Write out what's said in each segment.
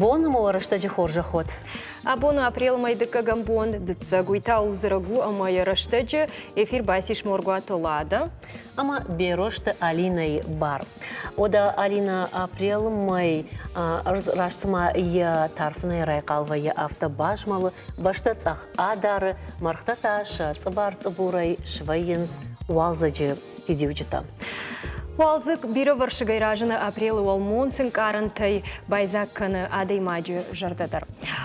Бон ӕмӕ уӕ рӕстӕджы хорзӕх уӕд. Абоны апрелы мӕй дыккӕгӕм бон дыццӕг, уый та у дзырӕг у ӕмӕ йӕ рӕстӕджы эфир бацис Моргуаты Лада. Ӕмӕ Берозты Алинӕйы бар. Уӕдӕ Алинӕ апрелы мӕй ӕрдз раст цыма йӕ тарфынӕй райхъал вӕййы, афтӕ базмӕлы, бӕстӕ цъӕх адары, мӕргътӕ та сӕ цъыбар-цъыбурӕй свӕййынц уалдзӕджы фидиуджытӕ. Уалдзӕг бирӕвӕрсыгӕй разыны апрелы уӕлмонц ӕнкъарӕнтӕй байдзаг кӕны адӕймаджы зӕрдӕ дӕр.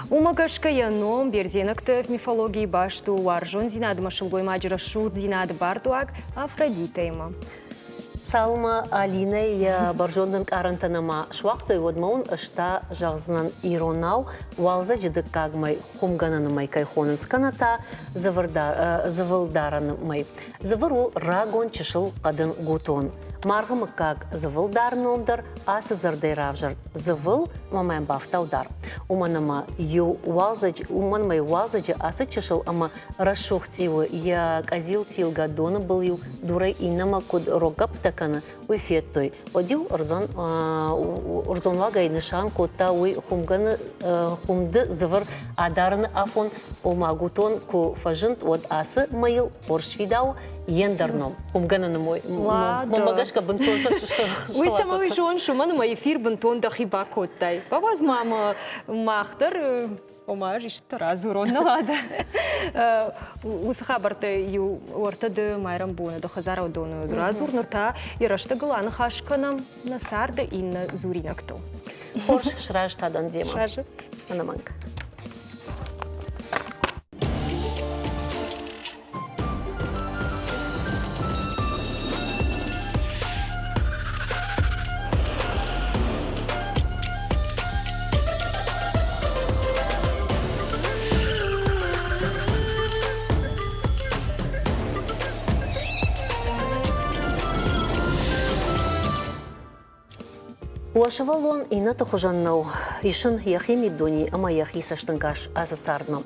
Уымӕ гӕсгӕ йӕ ном бердзенӕгты мифологийы баст у уарзондзинадмӕ сылгоймаджы рӕсугъддзинады бардуаг Афродитӕимӕ. Цалынмӕ Алинӕ йӕ бӕрзонд ӕнкъарӕнтӕ нӕма суагътой, уӕдмӕ уын ӕз та зӕгъдзынӕн иронау уалдзӕджы дыккаг мӕй хуымгӕнӕны мӕй кӕй хонынц, кӕнӕ та дзывылдарӕны мӕй. Дзывыр у рагон чысыл хъӕдын гутон. Маргъы мыггаг дзывылдар ном дӕр ацы дзырдӕй равзӕрд дзывыл ӕмӕ мӕм бафтау дӕр. Уымӕн ӕмӕ иу уалдзӕджы, уымӕн ӕмӕ иу уалдзӕджы ацы чысыл ӕмӕ рӕсугъд цъиуы йӕ къӕдзил тилгӕ доны был-иу дурӕй иннӕмӕ куыд роггӕпптӕ кӕны, уый федтой. Уӕд-иу ӕрдзон, ӕрдзон уагӕй нысан кодта уый хуымгӕны, хуымды дзывыр адарыны афон, ома гутон куы фӕзынд, уӕд ацы мӕйыл хорз фидауы йе ндӕр ном, хуымгӕнӕны мой. Мӕнмӕ гӕсгӕ бынтон Уый цӕмӕй зоныс, уымӕн ӕмӕ эфир бынтон дӕхи бакодтай. Бауадз ма мӕ мах дӕр Ома ӕз исты радзурон нӕ уӕдӕ. Уыцы хабӕрттӕ иу уӕртӕ ды майрӕмбоны ды хӕдзараудоны радзур, ныр та йӕ рӕстӕгыл аныхас кӕнӕм нӕ царды иннӕ дзуринӕгтыл. Хорз, сразы та дӕн демӕ. Сразы? Ӕнӕмӕнг. Уӕ сывӕллон иннӕты хуызӕн нӕу. Ис ын йӕхи миддуне ӕмӕ йӕхи цӕстӕнгас ацы цардмӕ.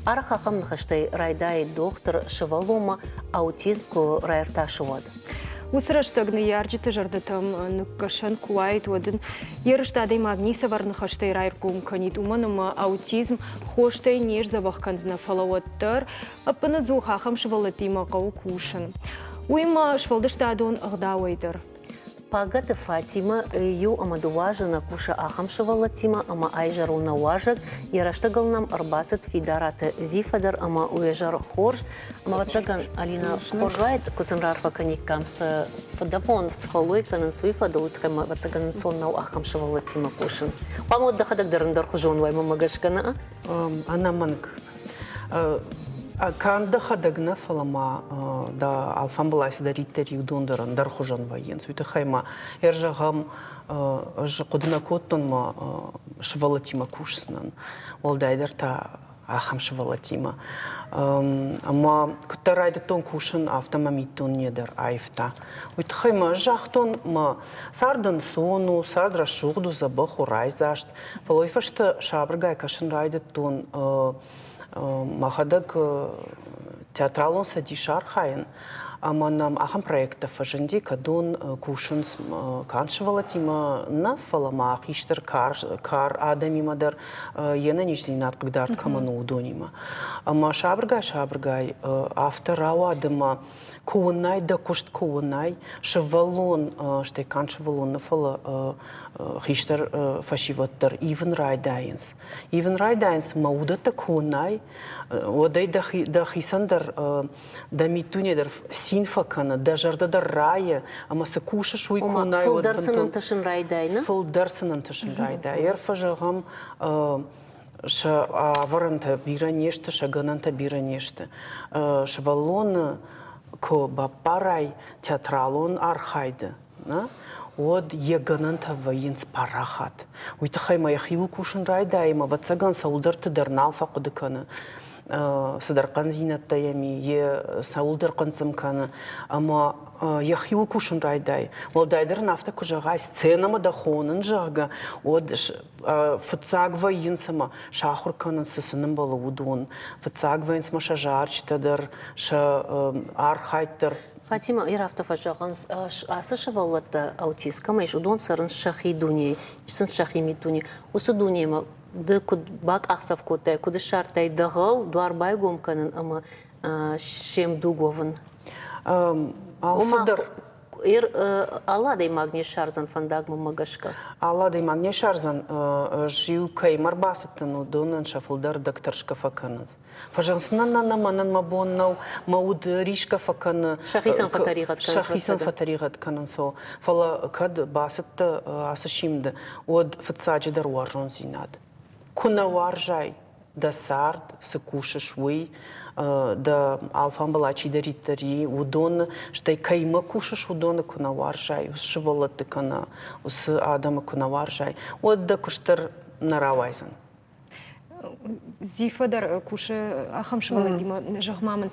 Арӕх ахӕм ныхӕстӕй райдайы дохтыр сывӕллонмӕ аутизм куы раиртасы, уӕд. Уыцы рӕстӕг ныййарджыты зӕрдӕтӕм ныккӕсӕн куы уаид, уӕд ын йе рыст адӕймаг ницавӕр ныхӕстӕй райргом кӕнид, уымӕн ӕмӕ аутизм хостӕй не сдзӕбӕх кӕндзынӕ, фӕлӕ уӕддӕр ӕппынӕдзух ахӕм сывӕллӕттимӕ хъӕуы кусын. Уыимӕ сфӕлдыстадон ӕгъдауӕй дӕр. Пагӕты Фатимӕ иу ӕмӕ дыууӕ азы нӕ кусы ахӕм сывӕллӕттимӕ ӕмӕ айзӕр у нӕ уазӕг. Йӕ рӕстӕгыл нӕм ӕрбацыд Фидараты Зифа дӕр ӕмӕ уе зӕр хорз. Ӕмӕ ӕвӕццӕгӕн, Алинӕ, хорз уаид, куы сын раарфӕ кӕниккам сӕ фыдӕбон, цы фӕллой кӕнынц, уый фӕдыл, уый тыххӕй ма ӕвӕццӕгӕн ӕнцон нӕу ахӕм сывӕллӕттимӕ кусын. Хъуамӕ уӕд дӕхӕдӕг дӕр ӕндӕрхуызон уай, мӕнмӕ гӕсгӕ нӕ? Ӕнӕмӕнг. Канд дӕхӕдӕг нӕ, фӕлӕ ма дӕ алфамбылай цыдӕриддӕр уыдон дӕр ӕндӕрхуызӕн вӕййынц. Уый тыххӕй ма, ӕрзӕгъӕм, ӕз хъуыды нӕ кодтон мӕ сывӕллӕттимӕ кусдзынӕн. Уӕлдайдӕр та ахӕм сывӕллӕттимӕ. Ӕмӕ куыддӕр райдыдтон кусын, афтӕ мӕ миддуне дӕр аивта. Уый тыххӕй мӕ ӕз загътон, мӕ цард ӕнцон у, цард рӕсугъд у, дзӕбӕх у, райдзаст. Фӕлӕ уый фӕстӕ сабыргай кӕсын райдыдтон мӕхӕдӕг театралон цӕдисы архайын, ӕмӕ нӕм ахӕм проекттӕ фӕзынди, кӕдон кусынц канд сывӕллӕттимӕ нӕ, фӕлӕ ма хистӕр кар адӕмимӕ дӕр, йе нӕниздзинад хъыгдард кӕмӕн у, уыдонимӕ. Ӕмӕ сабыргай-сабыргай афтӕ рауад, ӕмӕ куы уынай дӕ куыст, куы уынай, сывӕллон, стӕй канд сывӕллон нӕ, фӕлӕ хистӕр фӕсивӕд дӕр ивын райдайынц. Ивын райдайынц, ӕмӕ уыдӕттӕ куы уынай, уӕд ӕй дӕхицӕн дӕр дӕ миддуне дӕр цин фӕкӕны, дӕ зӕрдӕ дӕр райы, ӕмӕ цы кусыс, уый куы уынай, уӕд фылдӕр сын ӕнтысын райдайы, Фылдӕр сын ӕнтысын райдайы. Ӕрфӕзӕгъӕм, сӕ ӕвӕрӕнтӕ бирӕ не сты, сӕ гӕнӕнтӕ бирӕ не сты. Сывӕллоны куы баппарай театралон архайды, уӕд йӕ гӕнӕнтӕ вӕййынц парахат. Уый тыххӕй ма йӕхиуыл кусын райдайы ӕмӕ, ӕвӕццӕгӕн, цӕуылдӕрты дӕр нал фӕхъуыды кӕны. Цыдӕр хъӕндзинӕдтӕ йӕм и, йе цӕуылдӕр хъынцъым кӕны ӕмӕ йӕхиуыл кусын райдайы. Уӕлдайдӕр ын афтӕ куы зӕгъай, сценӕмӕ дӕ хонын, зӕгъгӕ, уӕд фыццаг вӕййынц ӕмӕ сахуыр кӕнынц, цы сын ӕмбӕлы, уыдон. Фыццаг вӕййынц ӕмӕ сӕ зарджытӕ дӕр, сӕ архайд дӕр. Фатимӕ, ир афтӕ фӕзӕгъынц, ацы сывӕллӕттӕ аутист кӕмӕ ис, уыдон цӕрынц сӕхи дунейы, ис сын сӕхи миддуне. Уыцы дунемӕ Ды куыд бакъахдзӕф кодтай, куыд ссардтай дӕгъӕл дуар байгом кӕнын ӕмӕ се мдуг уӕвын? Алцыдӕр Алы адӕймаг не ссардзӕн фӕндаг мӕнмӕ гӕсгӕ. Алы адӕймаг не ссардзӕн, ӕз-иу кӕимӕ ӕрбацыдтӕн, уыдонӕн сӕ фылдӕр дӕгтӕрсгӕ фӕкӕнынц. Фӕзӕгъынц, нӕ, нӕ, нӕ, мӕнӕн мӕ бон нӕу, мӕ уд рисгӕ фӕкӕны. Сӕхицӕн фӕтӕригъӕд кӕнынц. Сӕхицӕн фӕтӕригъӕд кӕнынц, о. Фӕлӕ кӕд бацыдтӕ ацы симды, уӕд фыццаджыдӕр уарзондзинад. Куы нӕ уарзай дӕ цард, цы кусыс, уый, дӕ алфамбылай чидӕриддӕр и, уыдоны, стӕй кӕимӕ кусыс, уыдоны куы нӕ уарзай, уыцы сывӕллӕтты кӕнӕ уыцы адӕмы куы нӕ уарзай, уӕд дӕ куыст дӕр нӕ рауайдзӕн. Зифа дӕр кусы ахӕм сывӕллӕттимӕ, зӕгъ-ма мын,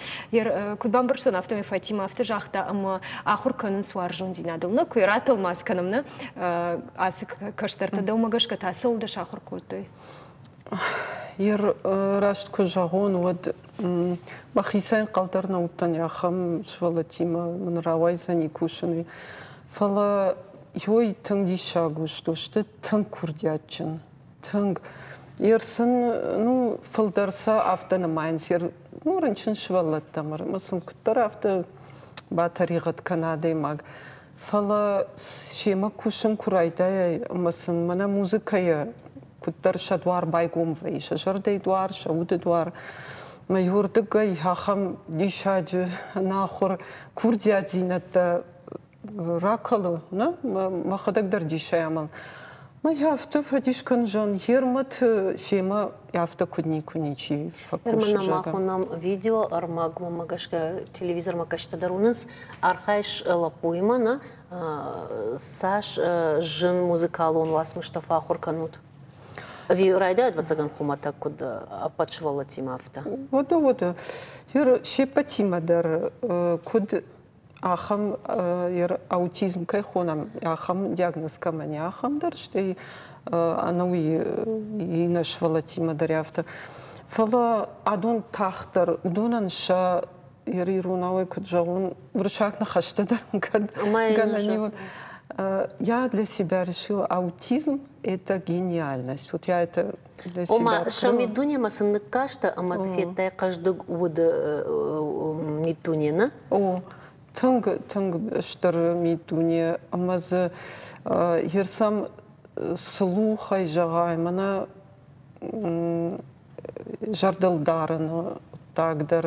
куыд бамбӕрстон, афтӕмӕй Фатимӕ афтӕ загъта, ӕмӕ ахуыр кӕнынц уарзондзинадыл. Нӕ куы ратӕлмац кӕнӕм, нӕ ацы кӕстӕртӕ дӕумӕ гӕсгӕ та цӕуыл дӕ сахуыр кодтой? Ер раст куы зӕгъон, уӕд мӕхицӕн хъалдӕр нӕ уыдтӕн ахӕм сывӕллӕттимӕ мын рауайдзӕни кусын. Фӕлӕ ой тынг диссаг у, сты тынг курдиатджын. Тынг. Ер сын, ну, фылдӕр сӕ афтӕ нымайынц, ер, ну, рынчын сывӕллӕттӕм ӕмӕ сын куыддӕр афтӕ батӕригъӕд кӕна адӕймаг. Фӕлӕ семӕ кусын куы райдайай ӕмӕ сын мӕнӕ музыкӕйӕ куыддӕр сӕ дуар байгом вӕййы, сӕ зӕрдӕйы дуар, сӕ уды дуар. Мӕ иуырдыгӕй ахӕм диссаджы ӕнахуыр курдиатдзинӕдтӕ ракӕлы, нӕ? Мӕхӕдӕг дӕр дисӕй амӕл. Мӕ афтӕ фӕдис кӕнзӕн, Ермӕт семӕ афтӕ куыд никуы ничи фӕкусы, Ныр мах уынӕм видео ӕрмӕгмӕ гӕсгӕ телевизормӕ кӕсджытӕ дӕр уынынц, архайыс лӕппуимӕ, нӕ? Цас зын музыкалон уацмыстӕ фӕахуыр кӕнут? Ӕви райдайут, ӕвӕццӕгӕн, хуымӕтӕг куыд ӕппӕт сывӕллӕттимӕ афтӕ? Уӕдӕ, уӕдӕ. Се ппӕтимӕ дӕр куыд ахӕм аутизм кӕй хонӕм, ахӕм диагноз кӕмӕн и, ахӕм дӕр, стӕй ӕнӕуи иннӕ сывӕллӕттимӕ дӕр афтӕ. Фӕлӕ адон тагъддӕр, уыдонӕн сӕ иронауӕй куыд зӕгъон, уырыссаг ныхӕстӕ дӕр кӕд гӕнӕн и. Я для себя решила, аутизм – это гениальность. Вот я это Ома, сӕ миддунемӕ сын ныккастӕ ӕмӕ дзы федтай хъӕздыг уды миддуне, нӕ? О, тынг, тынг стыр миддуне ӕмӕ дзы ерсӕм слухӕй зӕгъай, мӕнӕ зӕрдыл дарыны хъуыддаг дӕр,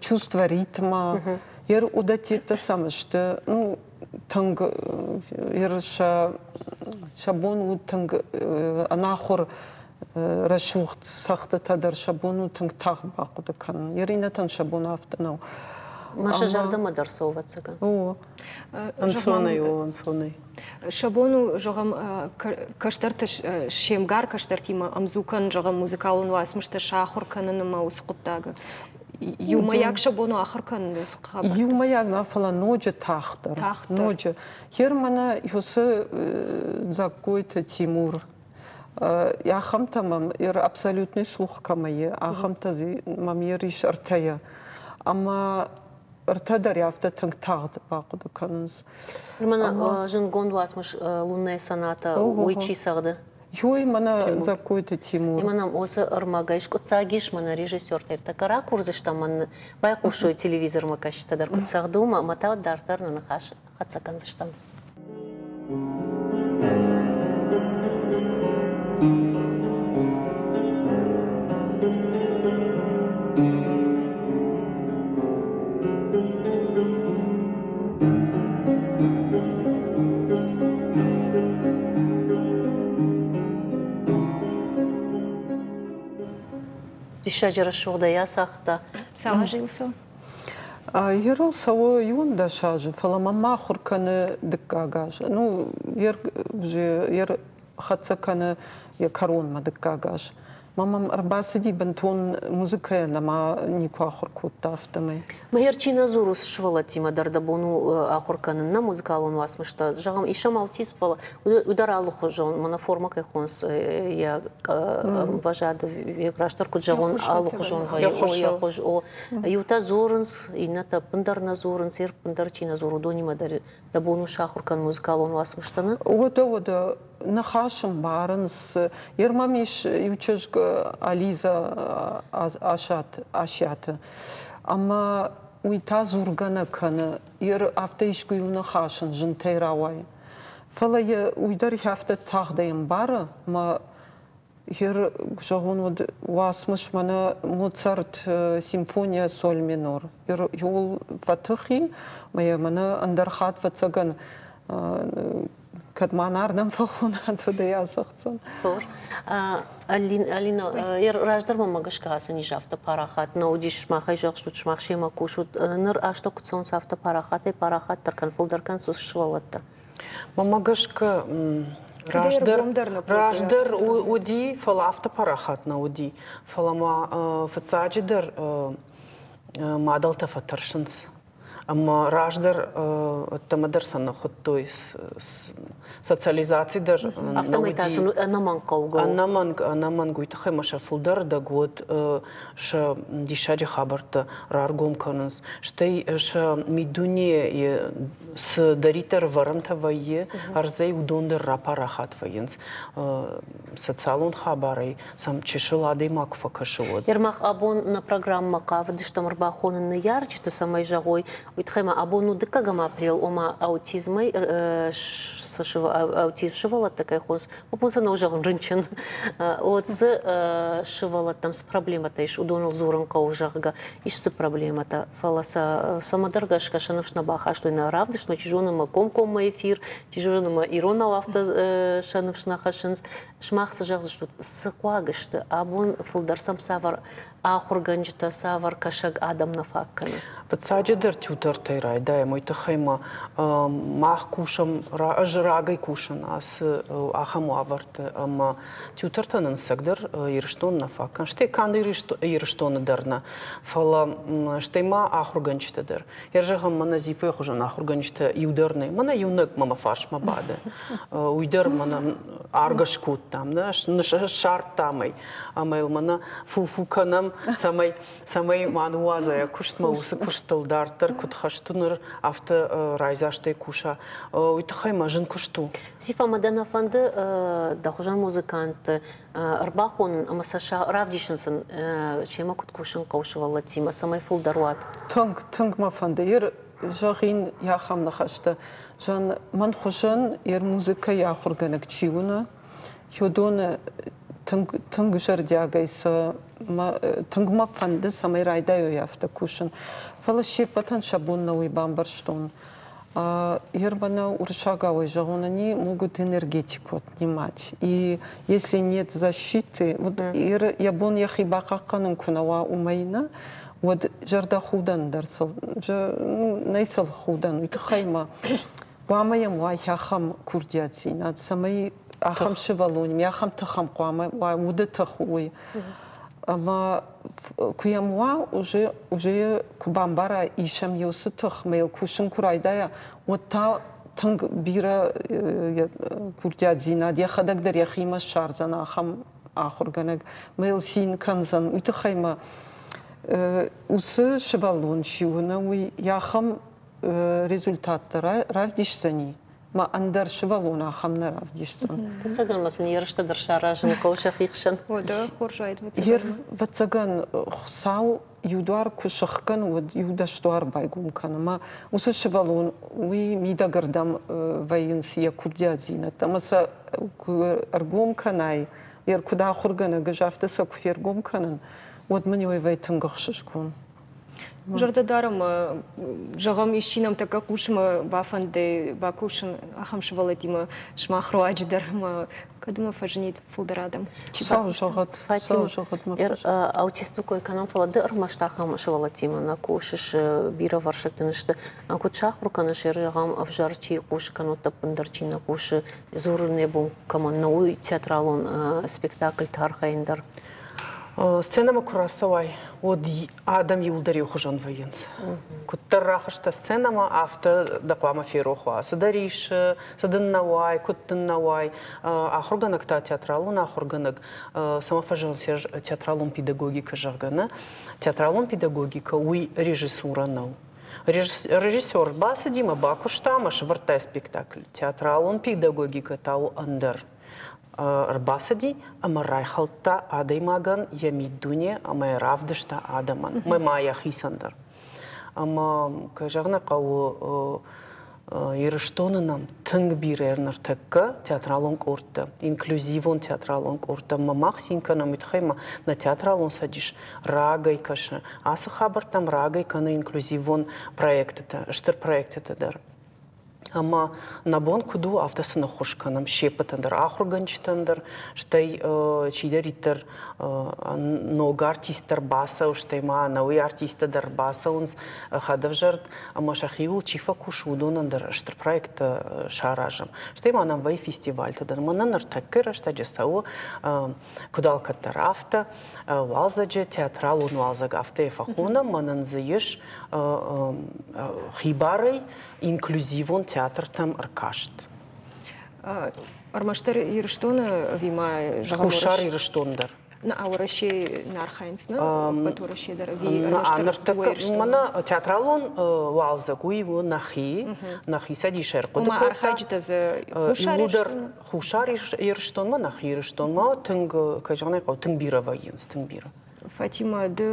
чувство ритма, ер уыдӕттӕ сӕм сты, ну, тынг сӕ сӕ бон у тынг ӕнахуыр рӕсугъд цӕгъдтытӕ дӕр сӕ бон у тынг тагъд бахъуыды кӕнын. Иринӕтӕн сӕ бон афтӕ нӕу. Ма сӕ зӕрдӕмӕ дӕр цӕуы, ӕвӕццӕгӕн. О. Ӕнцонӕй у, ӕнцонӕй. Сӕ бон у, зӕгъӕм, кӕстӕрты се мгар кӕстӕртимӕ ӕмдзу кӕнын, зӕгъӕм, музыкалон уацмыстӕ сахуыр кӕнын ӕмӕ уыцы хъуыддагы. Иумӕйаг сӕ бон у ахуыр кӕнын уыцы хабӕрттӕ? Иумӕйаг нӕ, фӕлӕ ноджы тагъддӕр. Ноджы. Гьер мӕнӕ уыцы Дзагкойты Тимур, ахӕмтӕ мӕм абсолютный слух кӕмӕ и, ахӕмтӕ мӕм ер ис ӕртӕйӕ. Ӕмӕ ӕртӕ дӕр афтӕ тынг тагъд бахъуыды кӕнынц. Мӕнӕ зындгонд уацмыс «Лунная соната», уый чи цӕгъды? Ёй, мӕнӕ Дзагкойты Тимур. Мӕнӕ уыцы ӕрмӕгӕй скъуыддзаг ис, мӕнӕ режиссертӕ ӕртӕккӕ ракурдзыстӕм, мӕн байхъусой телевизормӕ кӕсджытӕ дӕр куыд цӕгъды, уымӕ, ӕмӕ та дарддӕр нӕ ныхас хӕццӕ кӕндзыстӕм. Диссаджы рӕсугъдӕй ацагъта. Цал азы йыл цӕуы? Ерыл цӕуы 11 азы, фӕлӕ мӕм ахуыр кӕны дыккаг аз. Ну, ер хӕццӕ кӕны йӕ кӕронмӕ дыккаг аз. Мӕ мӕм ӕрбацыди бынтон музыкӕйӕ нӕма никуы ахуыр кодта, афтӕмӕй. Мӕхер чи нӕ дзуры, уыцы сывӕллӕттимӕ дӕр дӕ бон у ахуыр кӕнын нӕ музыкалон уацмыстӕ. Зӕгъӕм, исӕм аутизм, фӕлӕ уый дӕр алыхуызон, мӕнӕ формӕ кӕй хонынц йӕ ӕмвӕзады растдӕр куыд зӕгъон, алыхуызон вӕййы, о, йӕ хуыз, о. Иутӕ дзурынц, иннӕтӕ ӕппындӕр нӕ дзурынц, ӕппындӕр чи нӕ дзуры, уыдонимӕ дӕр дӕ бон у сахуыр кӕнын музыкалон уацмыстӕ, нӕ? Уӕдӕ, уӕдӕ, ныхас ӕмбарынц. Йе рмӕм ис иу чызг Ализа Асат, Асиаты. Ӕмӕ уый та дзургӕ нӕ кӕны. Йе афтӕ искуы иу ныхас ын зынтӕй рауайы. Фӕлӕ йӕ уый дӕр афтӕ тагъдӕй ӕмбары, ӕмӕ Гер зӕгъун уыд уацмыс мӕнӕ Моцарт симфония соль минор. Иуыл фӕтых и, ӕмӕ йӕ мӕнӕ ӕндӕр хатт ӕвӕццӕгӕн кӕд ма нардӕм фӕхонат, уӕд ӕй ацӕгъддзӕн. Хорз. Алина, раздӕр мӕмӕ гӕсгӕ ацы низ афтӕ парахат нӕ уыдис, сымахӕй зӕгъстут, сымах семӕ кусут. Ныр азтӕ куыд цӕуынц, афтӕ парахатӕй парахатдӕр кӕн, фылдӕр кӕнынц уыцы сывӕллӕттӕ. Мӕнмӕ гӕсгӕ, раздӕр, раздӕр уыди, фӕлӕ афтӕ парахат нӕ уыди. Фӕлӕ ма фыццаджыдӕр мадӕлтӕ фӕтӕрсынц. Ӕмӕ раздӕр ӕддӕмӕ дӕр сӕ нӕ хуыдтой, социализаци дӕр нӕ Афтӕмӕй та сын ӕнӕмӕнг хъӕугӕ у. Ӕнӕмӕнг, ӕнӕмӕнг уый тыххӕй ма сӕ фылдӕр рдӕг уӕд сӕ диссаджы хабӕрттӕ раргом кӕнынц. Стӕй сӕ миддунейы цыдӕриддӕр ӕвӕрӕнтӕ вӕййы, ӕрдзӕй уыдон дӕр рапарахат вӕййынц. Социалон хабарӕй сӕм чысыл адӕймаг куы фӕкӕсы, уӕд. Ермах абон нӕ программӕ хъавыдыстӕм ӕрбахонын ныййарджыты, цӕмӕй зӕгъой, уый тыххӕй ма абон у дыккӕгӕм апрел, ома аутизмӕй аутизм сывӕллӕттӕ кӕй хонынц, уыдон сӕ нӕу зӕгъын рынчын. От дзы сывӕллӕттӕм цы проблемӕтӕ ис, уыдоныл дзурын хъӕуы, зӕгъгӕ, ис дзы проблемӕтӕ, фӕлӕ сӕ цӕмӕдӕр гӕсгӕ сӕ ныфс нӕ бахастой нӕ равдыстмӕ, чи зоны мӕ комкоммӕ эфир, чи зоны мӕ иронау афтӕ сӕ ныфс нӕ хӕссынц. Сымах цы зӕгъдзыстут, цы хъуаг сты, абон фылдӕр сӕм цавӕр ахуыргӕнджытӕ, цавӕр кӕсӕг адӕм нӕ фаг кӕны? Фыццаджыдӕр тьютортӕй райдайӕм, уый тыххӕй ма мах кусӕм, ӕз рагӕй кусын ацы ахӕм уавӕрты ӕмӕ тьютортӕ нын ӕцӕгдӕр Ирыстон нӕ фаг кӕны. Стӕй канд Ирыстоны дӕр нӕ, фӕлӕ стӕй ма ахуыргӕнджытӕ дӕр. Йӕ зӕгъӕм, мӕнӕ Зифӕйы хуызӕн ахуыргӕнджытӕ иу дӕр нӕй. Мӕнӕ иунӕг мӕ мӕ фарсмӕ бады. Уый дӕр мӕнӕ аргӕ скодтам, нӕ ссардтам ӕй. Ӕмӕ йыл мӕнӕ фу-фу кӕнӕм, цӕмӕй, цӕмӕй ма ныууадза йӕ куыстмӕ, уыцы куыстыл дарддӕр куыд хӕст у ныр, афтӕ райдзастӕй куса. Уый тыххӕй мӕ зын куыст у. Зифа, мӕ дӕ нӕ фӕнды дӕ хуызӕн музыкантты ӕрбахонын ӕмӕ сӕ равдисын сын, семӕ куыд кусын хъӕуы сывӕллӕттимӕ, цӕмӕй фылдӕр уат? Тынг, тынг мӕ фӕнды. Ер зӕгъин ахӕм ныхӕстӕ. Зӕн, мӕн хуызӕн ер музыкӕйы ахуыргӕнӕг чи уыны, уыдоны тынг, тынг зӕрдиагӕй сӕ тынг мӕ фӕнды, цӕмӕй райдайой афтӕ кусын. Фӕлӕ се ппӕтӕн сӕ бон нӕ уый бамбӕрстон. Ербана уырыссагауӕй зӕгъон, они могут энергетику отнимать. И если нет защиты, вот йӕ бон йӕхи бахъахъхъӕнын куы нӕ уа, уымӕй нӕ, уӕд зӕрдӕхудӕн дӕр сыл, нӕй сыл худӕн. Уый тыххӕй ма хъуамӕ йӕм уа ахӕм курдиатдзинад, цӕмӕй ахӕм сывӕллонимӕ, ахӕм тыхӕм хъуамӕ уа, уды тых уый. Ӕмӕ куы йӕм уа, уже, уже куы бамбара, ис ӕм уыцы тых, ӕмӕ йыл кусын куы райдайа, уӕд та тынг бирӕ курдиатдзинад йӕхӕдӕг дӕр йӕхимӕ ссардзӕн ахӕм ахуыргӕнӕг, мӕ йыл цин кӕндзӕн. Уый тыххӕй мӕ уыцы сывӕллон чи уыны, уый ахӕм результаттӕ равдисдзӕни, ма ӕндӕр сывӕллон ахӕм нӕ равдисдзӕн. Ӕвӕццӕгӕн ма сын ерыстӕ дӕр саразын хъӕуы сӕхи хсӕн. Уӕдӕ хорз уаид. Ӕвӕццӕгӕн, Хуыцау иу дуар куы сыхгӕны, уӕд иу дӕсдуар байгом кӕны. Ӕмӕ уыцы сывӕллон уый мидӕгырдӕм вӕййынц йӕ курдиатдзинӕдтӕ. Ӕмӕ сӕ куы ӕргом кӕнай, куыд ахуыргӕнӕг, ӕз афтӕ сӕ куы фергом кӕнын, уӕд мын уый вӕййы тынг ӕхсызгон. Зӕрдӕ дарӕм, зӕгъӕм, исчи нӕм тӕккӕ хъусмӕ бафӕнды бакусын ахӕм сывӕллӕттимӕ сымах руаджы дӕр ӕмӕ кӕдмӕ фӕзынид фылдӕр адӕм. Сау зӕгъӕд, Фатима, аутисты кой кӕнӕм, фӕлӕ ды ӕрмӕст ахӕм сывӕллӕттимӕ нӕ кусыс, бирӕвӕрсыг дын сты. Куыд сахуыр кӕныс, зӕгъӕм, ӕвзӕр чи хъусы, кӕннод ӕппындӕр чи нӕ хъусы, дзурын йӕ бон кӕмӕн нӕ, уый театралон спектакльты архайын дӕр? Сценӕмӕ куы рацӕуай, уӕд адӕм иуылдӕр иухуызон вӕййынц. Куыддӕр рахызтӕ сценӕмӕ, афтӕ дӕ хъуамӕ ферох уа, цы дӕ рисы, цы дын нӕ уай, куыд дын нӕ уай. Ахуыргӕнӕг та театралон ахуыргӕнӕг, цӕмӕ фӕзӕгъынц театралон педагогикӕ, зӕгъгӕ, нӕ? Театралон педагогикӕ уый режиссурӕ нӕу. Режиссер бацыди мӕ бакуыста ӕмӕ сӕвӕрдта спектакль. Театралон педагогикӕ та у ӕндӕр. Ӕрбацыди ӕмӕ райхӕлдта адӕймагӕн йӕ миддуне ӕмӕ йӕ равдыста адӕмӕн, ӕмӕ ма йӕхицӕн дӕр. Ӕмӕ, кӕй зӕгъын ӕй хъӕуы, Ирыстоны нӕм тынг бирӕ ныртӕккӕ театралон къордтӕ, инклюзивон театралон къордтӕ ӕмӕ мах цин кӕнӕм уый тыххӕй ӕмӕ нӕ театралон цӕдис рагӕй кӕсы. Ацы хабӕрттӕм рагӕй кӕны инклюзивон проектытӕ, стыр проектытӕ дӕр. Ӕмӕ нӕ бон куыд у, афтӕ сын ӕххуыс кӕнӕм се ппӕтӕн дӕр, ахуыргӕнджытӕн дӕр, стӕй чидӕриддӕр ног артист дӕр бацӕуы, стӕй ма ӕнӕуый артисттӕ дӕр бацӕуынц хӕдӕвзӕрд ӕмӕ сӕхиуыл чи фӕкусы, уыдонӕн дӕр стыр проекттӕ саразӕм. Стӕй ма нӕм вӕййы фестивальтӕ дӕр. Мӕнӕ ныртӕккӕ рӕстӕджы цӕуы, куыд алкӕддӕр, афтӕ уалдзӕджы театралон уалдзӕг, афтӕ йӕ фӕхонӕм, мӕнӕн дзы ис хибарӕй инклюзивон театртӕм ӕркаст. Ӕрмӕстдӕр Ирыстоны ӕви ма Хуссар Ирыстон дӕр. На Уӕрӕсейы нӕ архайынц, нӕ? Ӕппӕт Уӕрӕсе дӕр ӕви ӕрмӕстдӕр Ныртӕккӕ мӕнӕ театралон уалдзӕг уый у нӕхи, нӕхи цӕдис ӕрхъуыды кодта. архайджытӕ дзы Хуссар Ирыстонмӕ? Хуссар Ирыстонмӕ, нӕхи Ирыстонмӕ тынг, кӕй зӕгъын ӕй хъӕуы, тынг бирӕ вӕййынц, тынг бирӕ. Фатимӕ, ды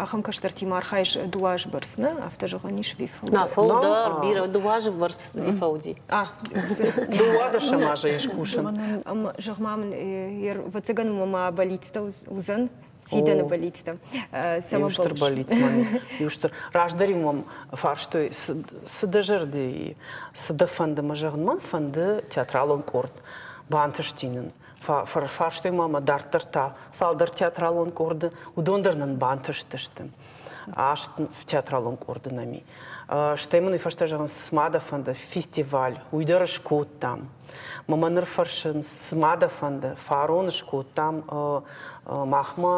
ахӕм кӕстӕртимӕ архайыс дыууӕ азы бӕрц, нӕ? Афтӕ зӕгъӕн ис ӕви фылдӕр? На, фылдӕр, бирӕ, дыууӕ азы бӕрц фӕуди. Дыууадӕсӕм азы ис кусын. Ӕмӕ зӕгъ-ма мын, ӕвӕццӕгӕн мӕ бӕллицтӕ уыдзӕн, фидӕны бӕллицтӕ. Иу стыр бӕллиц мӕм, иу стыр. Раздӕр-иу мӕм фарстой, цы дӕ зӕрды и, цы дӕ фӕнды? Мӕ зӕгъын, мӕн фӕнды театралон къорд. Бантысти нын. Фарстой ма мӕ дарддӕр та цалдӕр театралон къорды, уыдон дӕр нын бантыстысты. Аст театралон къорды нӕм и. Стӕй мын уый фӕстӕ зӕгъынц, цы ма дӕ фӕнды, фестиваль, уый дӕр скодтам. Мӕ мӕ ныр фӕрсынц, цы ма дӕ фӕнды, фарон скодтам махмӕ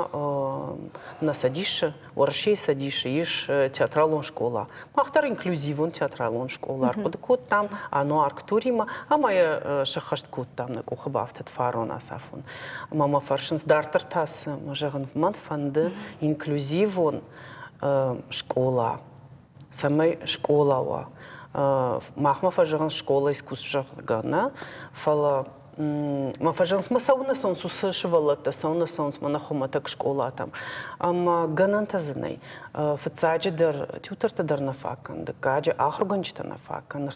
нӕ цӕдисы Уӕрӕсейы Цӕдисы ис театралон скъола. Мах дӕр инклюзивон театралон скъола ӕрхъуыды кодтам Ано Арктуримӕ ӕмӕ йӕ сӕххӕст кодтам, нӕ къухы бафтыд фарон ацафон. Ӕмӕ мӕ фӕрсынц, дарддӕр та цы? Мӕ зӕгъын, мӕн фӕнды инклюзивон скъола, цӕмӕй скъола уа. Махмӕ фӕзӕгъынц школа искусств, зӕгъгӕ, нӕ, фӕлӕ Мӕ фӕзӕгъынц, мӕ цӕуылнӕ цӕуынц уыцы сывӕллӕттӕ, цӕуылнӕ цӕуынц мӕнӕ хуымӕтӕг скъолатӕм. Ӕмӕ гӕнӕнтӕ дзы нӕй. Фыццаджыдӕр тьютортӕ дӕр нӕ фаг кӕны, дыккаджы ахуыргӕнджытӕ нӕ фаг кӕны,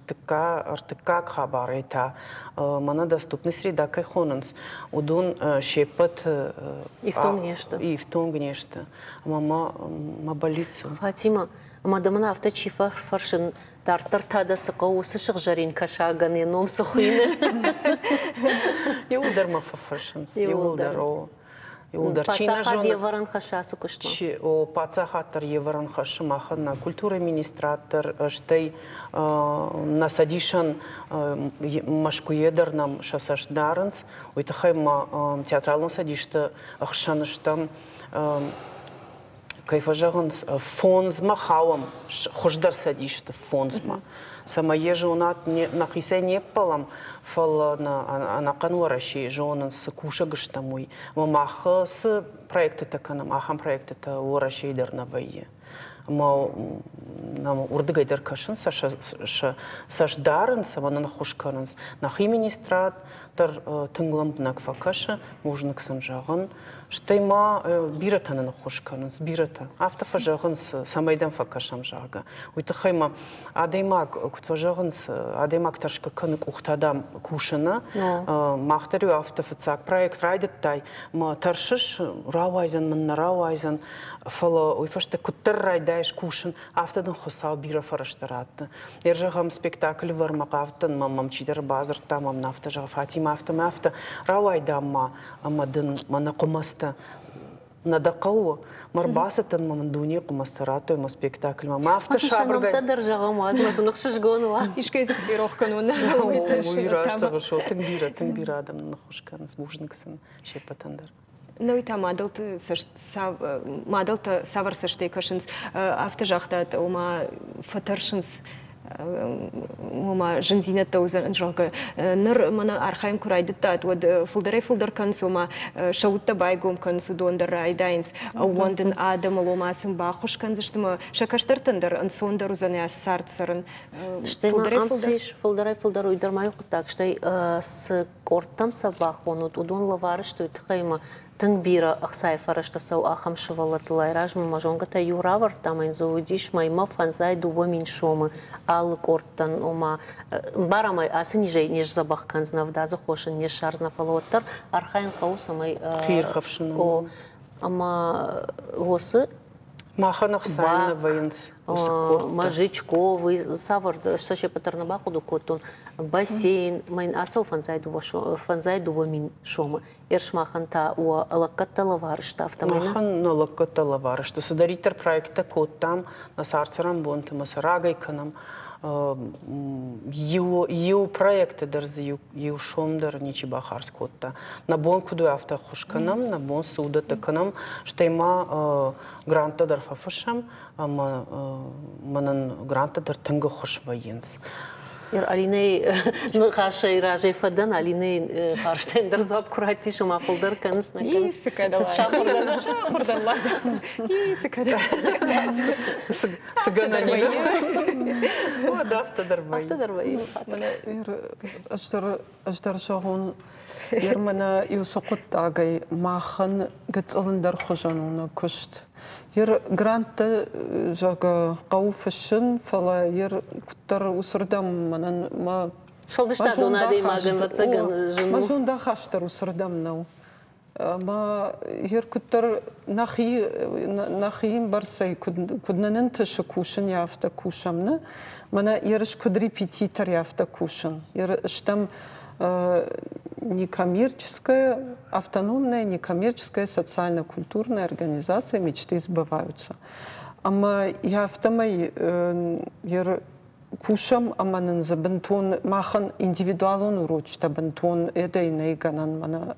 ӕртыккаг хабарӕй та мӕнӕ доступный среда кӕй хонынц, уыдон се ппӕт ифтонг не сты. Ифтонг не сты. Ӕмӕ мӕ бӕллиц у. Фатима, ӕмӕ дӕ мын афтӕ чи фӕрсын, Дарддӕр та дӕ цы хъӕуы, уыцы сыгъзӕрин кӕсагӕн йӕ ном цы хуыйны? Иууылдӕр мӕ фӕфӕрсынц, иууылдӕр, о. Иууылдӕр. Чи нӕ зоны, йе вӕрӕн хӕссы ацы куыстмӕ? Чи, о, паддзахад дӕр йе вӕрӕн хӕссы махӕн, нӕ культурӕйы министрад дӕр, стӕй нӕ цӕдисӕн Мӕскуыйӕ дӕр нӕм сӕ цӕст дарынц. Уый тыххӕй ма театралон цӕдисты ӕхсӕн стӕм кӕй фӕзӕгъынц, фондзмӕ хауӕм, хуыздӕр цӕдисты фондзмӕ. Цӕмӕй йӕ зонат, нӕхицӕй не ппӕлӕм, фӕлӕ нӕ ӕнӕхъӕн Уӕрӕсейы зонынц, цы кусӕг стӕм, уый. Ӕмӕ мах цы проектытӕ кӕнӕм, ахӕм проектытӕ Уӕрӕсейы дӕр нӕ вӕййы. Ӕмӕ нӕм уырдыгӕй дӕр кӕсынц, сӕ цӕст дарынц ӕмӕ нын ӕххуыс кӕнынц. Нӕхи министрад дӕр тынг лӕмбынӕг фӕкӕсы, бузныг сын зӕгъын. Стӕй ма бирӕтӕ нын ӕххуыс кӕнынц, бирӕтӕ. Афтӕ фӕзӕгъынц, цӕмӕй дӕм фӕкӕсӕм, зӕгъгӕ. Уый тыххӕй ма адӕймаг, куыд фӕзӕгъынц, адӕймаг тӕрсгӕ кӕны къухтӕ, дам, кусыны. Мах дӕр-иу афтӕ фыццаг проект райдыдтай, мӕ тӕрсыс, рауайдзӕн мын, нӕ рауайдзӕн, фӕлӕ уый фӕстӕ куыддӕр райдайыс кусын, афтӕ дын Хуыцау бирӕ фӕрӕзтӕ ратты. Йе зӕгъӕм, спектаклы вӕрмӕ хъавдтӕн, мӕм чидӕр бадзырдта, мӕм афтӕ зӕгъы, Фатимӕ, афтӕ мӕ афтӕ, рауай, дам, ма ӕмӕ дын мӕнӕ хъуымӕцтӕ нӕ дӕ хъӕуы. Мӕ рбацыдтӕн мӕ мын дунейы хъуымӕцтӕ радтой мӕ спектакльмӕ. Мӕ афтӕ сабыргай... Сӕ дӕр зӕгъӕм, уадз мӕ сын ӕхсызгон уа. Искӕй дзы ферох кӕнон. Уый раст зӕгъыс, тынг бирӕ, тынг бирӕ адӕм нын ӕххуыс кӕнынц. Бузныг сын се ппӕтӕн дӕр. Науи та мадӕлты цӕст мадӕлтӕ цавӕр цӕстӕй кӕсынц? Афтӕ загътат, ома фӕтӕрсынц, ома зындзинӕдтӕ уыдзӕн, зӕгъгӕ. Ныр мӕнӕ архайын куы райдыдтат, уӕд фылдӕрӕй-фылдӕр кӕнынц, ома сӕ удтӕ байгом кӕнынц, уыдон дӕр райдайынц ӕууӕндын адӕмыл, ома сын баххуыс кӕндзысты ӕмӕ сӕ кӕстӕртӕн дӕр ӕнцондӕр уыдзӕн цард цӕрын. Стӕй ма ам цы ис фылдӕрӕй-фылдӕр, уый дӕр ма иу хъуыддаг, стӕй цы къордтӕм сӕ бахонут, уыдон лӕвар сты уый тыххӕй ӕмӕ тынг бирӕ ӕхцайы фӕрӕзтӕ цӕуы ахӕм сывӕллӕттыл. Айразмӕ мӕ зонгӕтӕй иу равӕрдта ӕмӕ йын дзы уыдис мӕймӕ 52 000 сомы алы къордтӕн, ома ӕмбарӕм ӕй, ацы низӕй не сдзӕбӕх кӕндзынӕ, ӕвдадзы хос ын не ссардзынӕ, фӕлӕ уӕддӕр архайын хъӕуы, цӕмӕй Хиирхӕфсынӕн. О, ӕмӕ уыцы Махӕн ӕхцайы нӕ вӕййынц уыцы къордтӕ. Мозжечковый, цавӕр сӕ се ппӕт дӕр нӕ бахъуыды кодтон, бассейн, мӕн ацӕуы 52 000 сомы. Ерсмахӕн та уӕ лӕггӕдтӕ лӕвар сты, афтӕмӕй? Махӕн нӕ лӕггӕдтӕ лӕвар сты. Цыдӕриддӕр проекттӕ кодтам, нӕ цард-цӕрӕнбонты ма сӕ рагӕй кӕнӕм. Иу проекты дӕр дзы иу сом дӕр ничи бахардз кодта. Нӕ бон куыд у, афтӕ ӕххуыс кӕнӕм, нӕ бон цы уыдӕттӕ кӕнӕм, стӕй ма гранттӕ дӕр фӕфыссӕм ӕмӕ мӕнӕн гранттӕ дӕр тынг ӕххуыс вӕййынц. Алинӕйы ныхасӕй разӕй фӕдӕн, Алинӕйы фарстӕн дӕр дзуапп куы раттис, ома фылдӕр кӕныс, нӕ кӕныс. Ницы кӕдӕм. Сахуыр дӕн. Сахуыр дӕн, ладно. Ницы кӕдӕм. Цы гӕнӕн и? Уӕд афтӕ дӕр вӕййы. Афтӕ дӕр вӕййы. Ӕз дӕр зӕгъон, ер мӕнӕ иуцы хъуыддагӕй махӕн гыццыл ӕндӕр хуызӕн у нӕ куыст. Ер гранттӕ, зӕгъгӕ, хъӕуы фыссын, фӕлӕ ер куыддӕр уыцырдӕм мӕнӕн мӕ Сфӕлдыстадон адӕймагӕн, ӕвӕццӕгӕн, зын у. Мӕ зондахаст дӕр уыцырдӕм нӕу. Ӕмӕ ер куыддӕр нӕхи нӕхи бӕрцӕй куыд нӕ нынтысы кусын, афтӕ кусӕм, нӕ? Мӕнӕ ерыс куыд репетитор, афтӕ кусын. Ер стӕм некоммерческая, автономная некоммерческая социально-культурная организация «Мечты сбываются». Ӕмӕ афтӕмӕй ер кусӕм ӕмӕ нын дзы бынтон махӕн индивидуалон урочытӕ бынтон эдӕй нӕй гӕнӕн мӕнӕ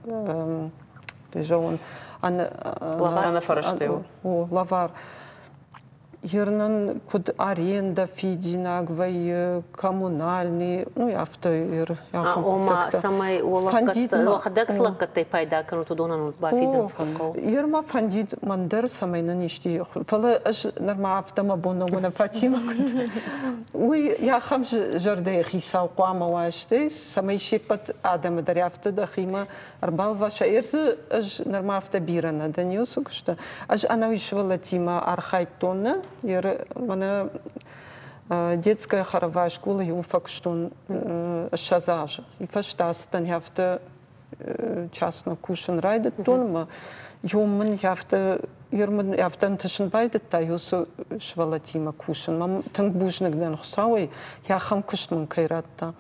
зӕгъон ӕнӕфӕрӕзтӕй у лӕвар Ернӕн куыд аренда фидинаг вӕййы, коммунальный, ну афтӕ Ома, цӕмӕй уӕхӕдӕг цы лӕггӕдтӕй пайда кӕнут, уыдонӕн бафидын фӕхъӕуы. Ер ма фӕндид мӕн дӕр, цӕмӕй нын исти, фӕлӕ ӕз нырма афтӕ мӕ бон нӕ Фатимӕ уый ахӕм зӕрдӕйы хицау хъуамӕ уа, стӕй цӕмӕй се ппӕт адӕмы дӕр афтӕ дӕхимӕ ӕрбалваса. Ӕрдзы ӕз нырма афтӕ бирӕ нӕ дӕн уыцы куысты. Ӕз ӕнӕуи сывӕллӕттимӕ архайдтон нӕ, мӕнӕ детская хоровая школа иу фӕкуыстон 20 азы. Фӕстӕ ацыдтӕн афтӕ частно кусын райдыдтон ӕмӕ иу мын афтӕ ер мын афтӕ ӕнтысын байдыдта уыцы сывӕллӕттимӕ кусын. Мӕ тынг бузныг дӕн Хуыцауӕй, ахӕм куыст мын кӕй радта.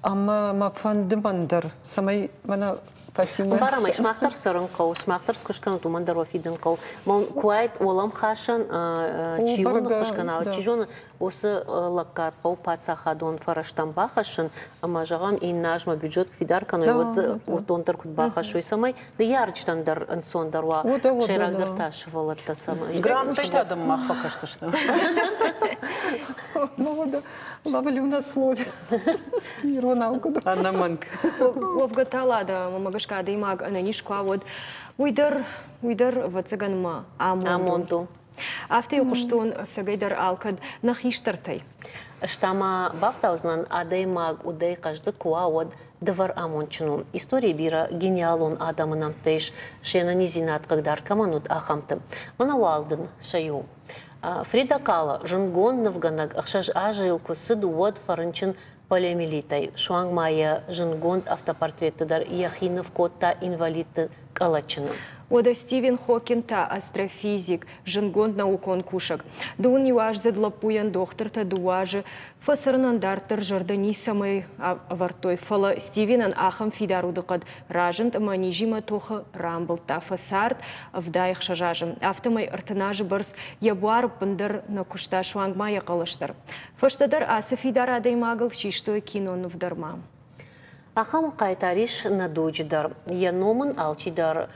Ӕмӕ мӕ фӕнды мӕн дӕр, цӕмӕй мӕнӕ Фатимӕ. Ӕмбарӕм ӕй, сымах дӕр цӕрын хъӕуы, сымах дӕр скуыст кӕнут, уымӕн дӕр уӕ фидын хъӕуы. Мӕн куы уаид уӕлӕмхасӕн, чи уын ныххуыс кӕна, чи зоны, уыцы лӕггад хъӕуы паддзахадон фӕрӕзтӕм бахӕссын ӕмӕ, зӕгъӕм, иннӕ азмӕ бюджет куы фидар кӕной, уӕд уыдон дӕр куыд бахӕссой, цӕмӕй ныййарджытӕн дӕр ӕнцондӕр уа, сӕйрагдӕр та сывӕллӕттӕ цӕмӕй. Гранттӕй та дын мах фӕкӕсдзыстӕм. Ловлю на слове. Иронау куыд. Ӕнӕмӕнг. Уӕвгӕ та лада, мӕ гӕсгӕ адӕймаг ӕнӕниз куы уа, уӕд уый дӕр, уый дӕр, ӕвӕццӕгӕн, мӕ амонд у. Афтӕ-иу хъуыстон ӕцӕгӕйдӕр алкӕд нӕ хистӕртӕй. Ӕз та ма бафтаудзынӕн, адӕймаг удӕй хъӕздыг куы уа, уӕд дывӕр амондджын у. Историйы бирӕ гениалон адӕмы нӕмттӕ ис, се нӕниздзинад хъыгдард кӕмӕн уыд, ахӕмты. Мӕнӕ уал дын сӕ иу. Фрида Кало, зындгонд нывгӕнӕг, 6 азы йыл куы цыд, уӕд фӕрынчын полиомиелитӕй. Суанг ма йӕ зындгонд автопортретты дӕр йӕхи ныв кодта инвалидты къӕлӕтджыны. Уӕдӕ Стивен Хокинг та астрофизик, зындгонд наукон кусӕг. Дыууын иуаздзыд лӕппуйӕн дохтыртӕ дыууӕ азы фӕцӕрынӕн дарддӕр зӕрдӕ ницӕмӕй ӕвӕрдтой, фӕлӕ Стивенӕн ахӕм фидар удыхъӕд разынд ӕмӕ низимӕ тохы рамбылдта, фӕцард 76 азы. Афтӕмӕй 30 азы бӕрц йӕ буар ӕппындӕр нӕ куыста, суанг ма йӕ хъӕлӕс дӕр. Фӕстӕдӕр ацы фидар адӕймагыл систой киноныв дӕр ма. Ахӕм хъайтар ис нӕ дуджы дӕр. Йӕ ном ын алчидӕр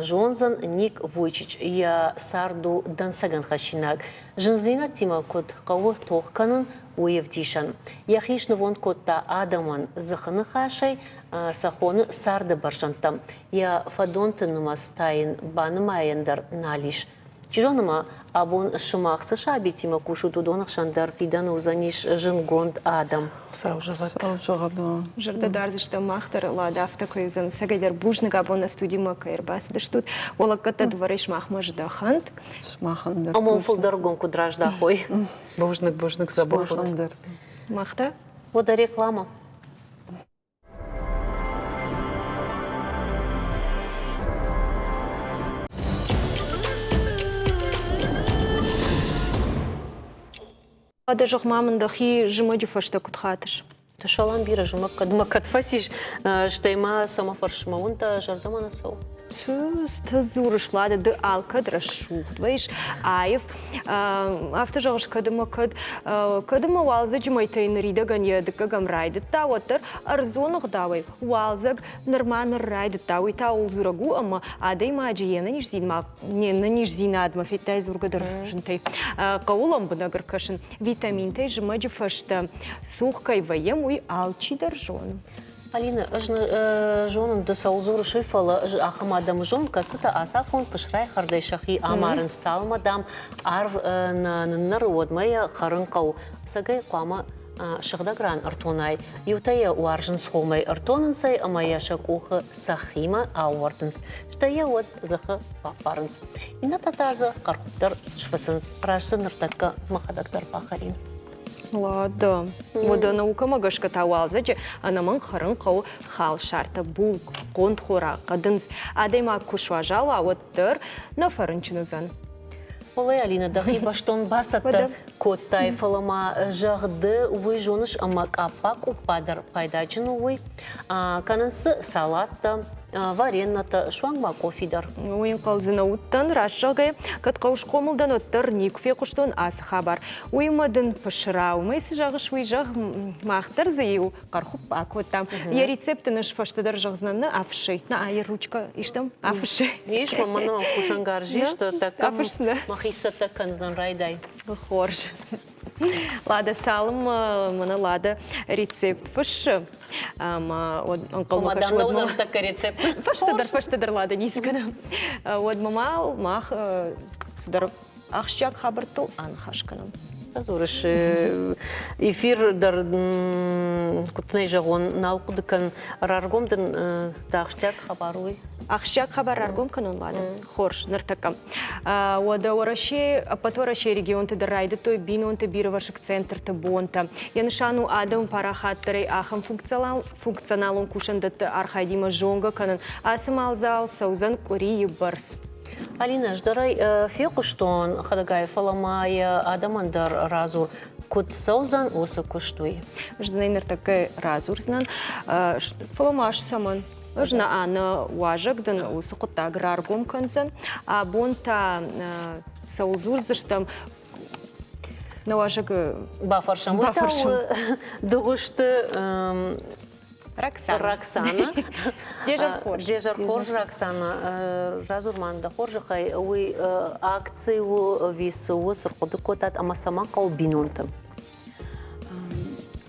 зондзӕн Ник Вуйчич. Йӕ цард у дӕнцӕгӕн хӕссинаг. Зындзинӕдтимӕ куыд хъӕуы тох кӕнын, уый ӕвдисӕн. Йӕхи снывонд кодта адӕмӕн дзыхы ныхасӕй, сӕ хоны царды бӕрзӕндтӕм. Йӕ фӕдонты нымӕц та йын банымайӕн дӕр нал ис. Чи зоны ма, абон сымах цы сабитимӕ кусут, уыдоны хсӕн дӕр фидӕны уыдзӕнис зындгонд адӕм. Хуыцау зӕгъӕд. Хуыцау зӕгъӕд. Зӕрдӕ дардзыстӕм мах дӕр, Лада, афтӕ кӕй уыдзӕн. Цӕгӕйдӕр бузныг абон нӕ студимӕ кӕй ӕрбацыдыстут. Уӕ лӕггӕдтӕ дывӕрӕй сымахмӕ здӕхӕнт. Сымахӕн дӕр. Ӕмӕ фылдӕргом куыд раздахой. Бузныг, бузныг, дзӕбӕх. Сымахӕн дӕр. Мах та? Уӕдӕ реклама. Уӕдӕ зӕгъ-ма мын дӕхи зымӕджы фӕстӕ куыд хатыс? Салам бирӕ зымӕг кӕдмӕ кӕд фӕцис, стӕй ма цӕмӕ фӕрсмӕ уын дӕ зӕрдӕмӕ нӕ цӕуы? Цы дзурыс, Лада, ды алкӕд рӕсугъд вӕййыс, аив. Афтӕ зӕгъыс, кӕд ӕмӕ кӕд, кӕд ӕмӕ уалдзӕджы мӕйтӕй ныридӕгӕн йӕ дыккӕгӕм райдыдта, уӕддӕр ӕрдзон ӕгъдауӕй уалдзӕг нырма ныр райдыдта. Уый та ууыл дзурӕг у, ӕмӕ адӕймаджы йе нӕниздзинадмӕ федтай дзургӕ дӕр зынтӕй. Хъӕуы лӕмбынӕг ӕркӕсын. Витаминтӕй зымӕджы фӕстӕ цух кӕй вӕййӕм, уый алчидӕр зоны. Алина, ӕз зонын, ды цӕуыл дзурыс, уый, фӕлӕ ӕз ахӕм адӕмы зонын, кӕцытӕ ацафон пысрайы хӕрдӕй сӕхи амарынц, цалынмӕ, дам, арв нӕ ныннӕры, уӕдмӕ йӕ хӕрын хъӕуы. Ӕцӕгӕй хъуамӕ сыгъдӕг ран ӕртонай. Иутӕ йӕ уарзынц хомӕй, ӕртонынц ӕй ӕмӕ йӕ сӕ къухы сӕхимӕ аууӕрдынц, стӕй йӕ уӕд дзыхы баппарынц. Иннӕтӕ та дзы хъӕрхуыпп дӕр сфыцынц. Раст дзы ныртӕккӕ мӕхӕдӕг дӕр бахӕрин. Ладно. Уӕдӕ наукӕмӕ гӕсгӕ та уалдзӕджы ӕнӕмӕнг хӕрын хъӕуы халсартӕ, булкъ, хъонтхора, хъӕдындз. Адӕймаг куы суазал уа, уӕддӕр нӕ фӕрынчын уыдзӕн. Фӕлӕ, Алинӕ, дӕхи бӕстон бацӕттӕ кодтай, фӕлӕ ма зӕгъ ды, уый зоныс ӕмӕ къаппа-къуппа дӕр пайдаджын у уый. Кӕнынц дзы салаттӕ, вареннӕтӕ, суанг ма къофи дӕр. Уый ӕнхъӕл дзы нӕ уыдтӕн, раст зӕгъгӕйӕ, кӕд хъӕу схъомыл дӕн, уӕддӕр никуы фехъуыстон ацы хабар. Уыимӕ дын пысыра, уымӕй цы зӕгъыс, уый зӕгъ, мах дӕр дзы иу хъӕрхуыпп акодтам. Йӕ рецепт ын ӕз фӕстӕдӕр зӕгъдзынӕн, нӕ афыссай. Нӕ, йӕ ручкӕ истӕм, афыссай. Ис, мӕ мӕнӕ кусӕнгарз ис, тӕккӕ мӕхи цӕттӕ кӕндзынӕн, райдай. Хорз. Лада, цалынмӕ мӕнӕ Лада рецепт фыссы, ӕмӕ уӕд ӕнхъӕлмӕ кӕсы. Мадам нӕ тӕккӕ рецепт. Фӕстӕдӕр, фӕстӕдӕр Лада ницы кӕнӕм. Уӕдмӕ ма мах цыдӕр ахсджиаг хабӕрттыл аныхас кӕнӕм. Дзурыс, эфир дӕр куыд нӕй зӕгъон, нал хъуыды кӕн. Раргом дын дӕ ахсджиаг хабар уый? Ахсджиаг хабар раргом кӕнон, Лада? Хорз, ныртӕккӕ. Уӕдӕ Уӕрӕсе, ӕппӕт Уӕрӕсейы регионты дӕр райдыдтой бинонты бирӕвӕрсыг центрты бонтӕ. Йӕ нысан у адӕмы парахатдӕрӕй ахӕм функционалон кусӕндӕтты архайдимӕ зонгӕ кӕнын. Ацы мадзал цӕудзӕн къуырийы бӕрц. Алинӕ, ӕз дӕр ӕй фехъуыстон хӕдӕгай, фӕлӕ ма йӕ адӕмӕн дӕр радзур, куыд цӕудзӕн уыцы куыст, уый. Ӕз дын ӕй ныртӕккӕ радзурдзынӕн, фӕлӕ ма ӕз цӕмӕн? Ӕз нӕ ӕнӕ уазӕг дын уыцы хъуыддаг раргом кӕндзӕн. Абон та цӕуыл дзурдзыстӕм, нӕ уазӕг бафӕрсӕм. Уый та у Дыгъуызты Роксана. Роксана. Де хорз. Де хорз, Роксана. Радзур ма дӕ хорзӕхӕй, уый акци у ӕви цы у, цы рхъуыды кодтат ӕмӕ цӕмӕн хъӕуы бинонты?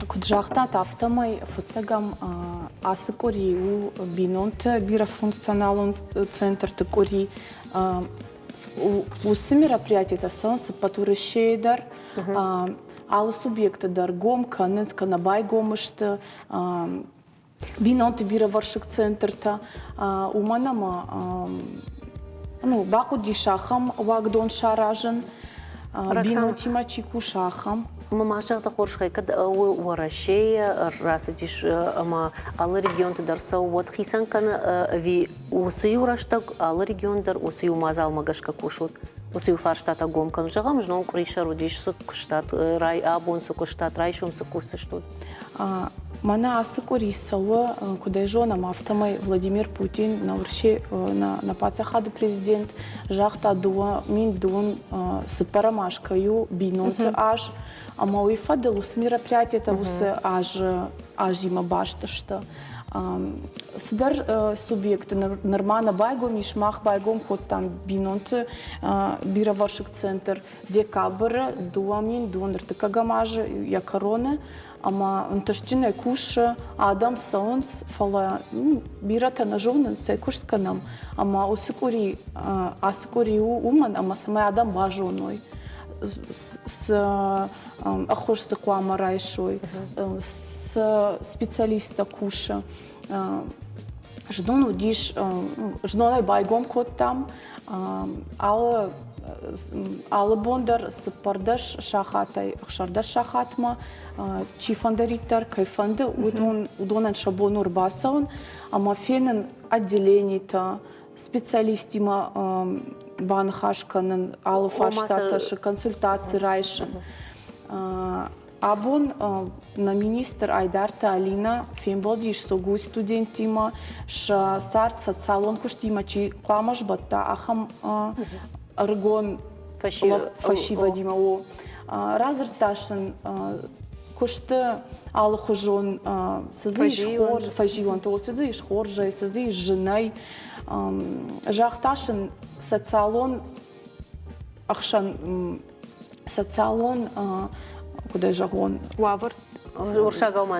Куыд загътат, афтӕмӕй фыццӕгӕм ацы къуыри у бинонты бирӕфункционалон центрты къуыри. Уыцы мероприятиетӕ цӕуынц ӕппӕт Уӕрӕсейы дӕр. Алы субъекты дӕр гом кӕнынц кӕнӕ байгом сты бинонты бирӕвӕрсыг центртӕ, уымӕн ӕмӕ ну, бахъуыдис ахӕм уагдон саразын, бинонтимӕ чи куса, ахӕм. Ма зӕгъ хорзхӕй, кӕд Уӕрӕсейы рацыдис ӕмӕ алы регионты дӕр цӕуы, уӕд хицӕн кӕны ӕви уыцы иу рӕстӕг алы регион дӕр уыцы иу мадзалмӕ гӕсгӕ кусут? Уыцы иу фарстатӕ гом кӕнут. Зӕгъӕм, знон къуырисӕр уыдис, цы куыстат, абон цы куыстат, райсом цы кусдзыстут? Мӕнӕ ацы къуыри цӕуы, куыд ӕй зонӕм, афтӕмӕй Владимир Путин, нӕ Уӕрӕсе, нӕ паддзахады президент, загъта 2000 цыппӕрӕм аз кӕй у бинонты аз, ӕмӕ уый фӕдыл уыцы мероприятиетӕ уыцы азы азимӕ баст сты. Цыдӕр субъекты нырма нӕ байгом ис, мах байгом кодтам бинонты бирӕвӕрсыг центр декабры 2023 азы йӕ кӕроны ӕмӕ ӕнтыстджынӕй кусы, адӕм цӕуынц, фӕлӕ бирӕтӕ нӕ зонынц, цӕй куыст кӕнӕм. Ӕмӕ уыцы къуыри, ацы къуыри у уымӕн, ӕмӕ цӕмӕй адӕм базоной, цы ӕххуыс дзы хъуамӕ райсой, цы специалисттӕ кусы. Знон уыдис, знонӕй байгом кодтам алы алы бон дӕр 14 сахатӕй 16 сахатмӕ чифӕндӕриддӕр кӕй фӕнды, уыдон, уыдонӕн сӕ бон у ӕрбацӕуын ӕмӕ фенын отделенитӕ, специалисттимӕ баныхас кӕнын, алы фарстатӕ консультаци райсын. Абон нӕ министр Айдарты Алина фембӕлдис СОГУ студенттимӕ, сӕ цард социалон куыстимӕ чи хъуамӕ сбӕтта, ахӕм ӕрыгон фӕсивӕдимӕ. О, радзырдта сын куысты алыхуызон цы дзы ис хорз фӕзилӕнтӕ, цы дзы ис хорзӕй, цы дзы ис зынӕй. Загъта сын социалон ӕхсӕн социалон, куыд ӕй зӕгъон, уавӕр уырыссагау ма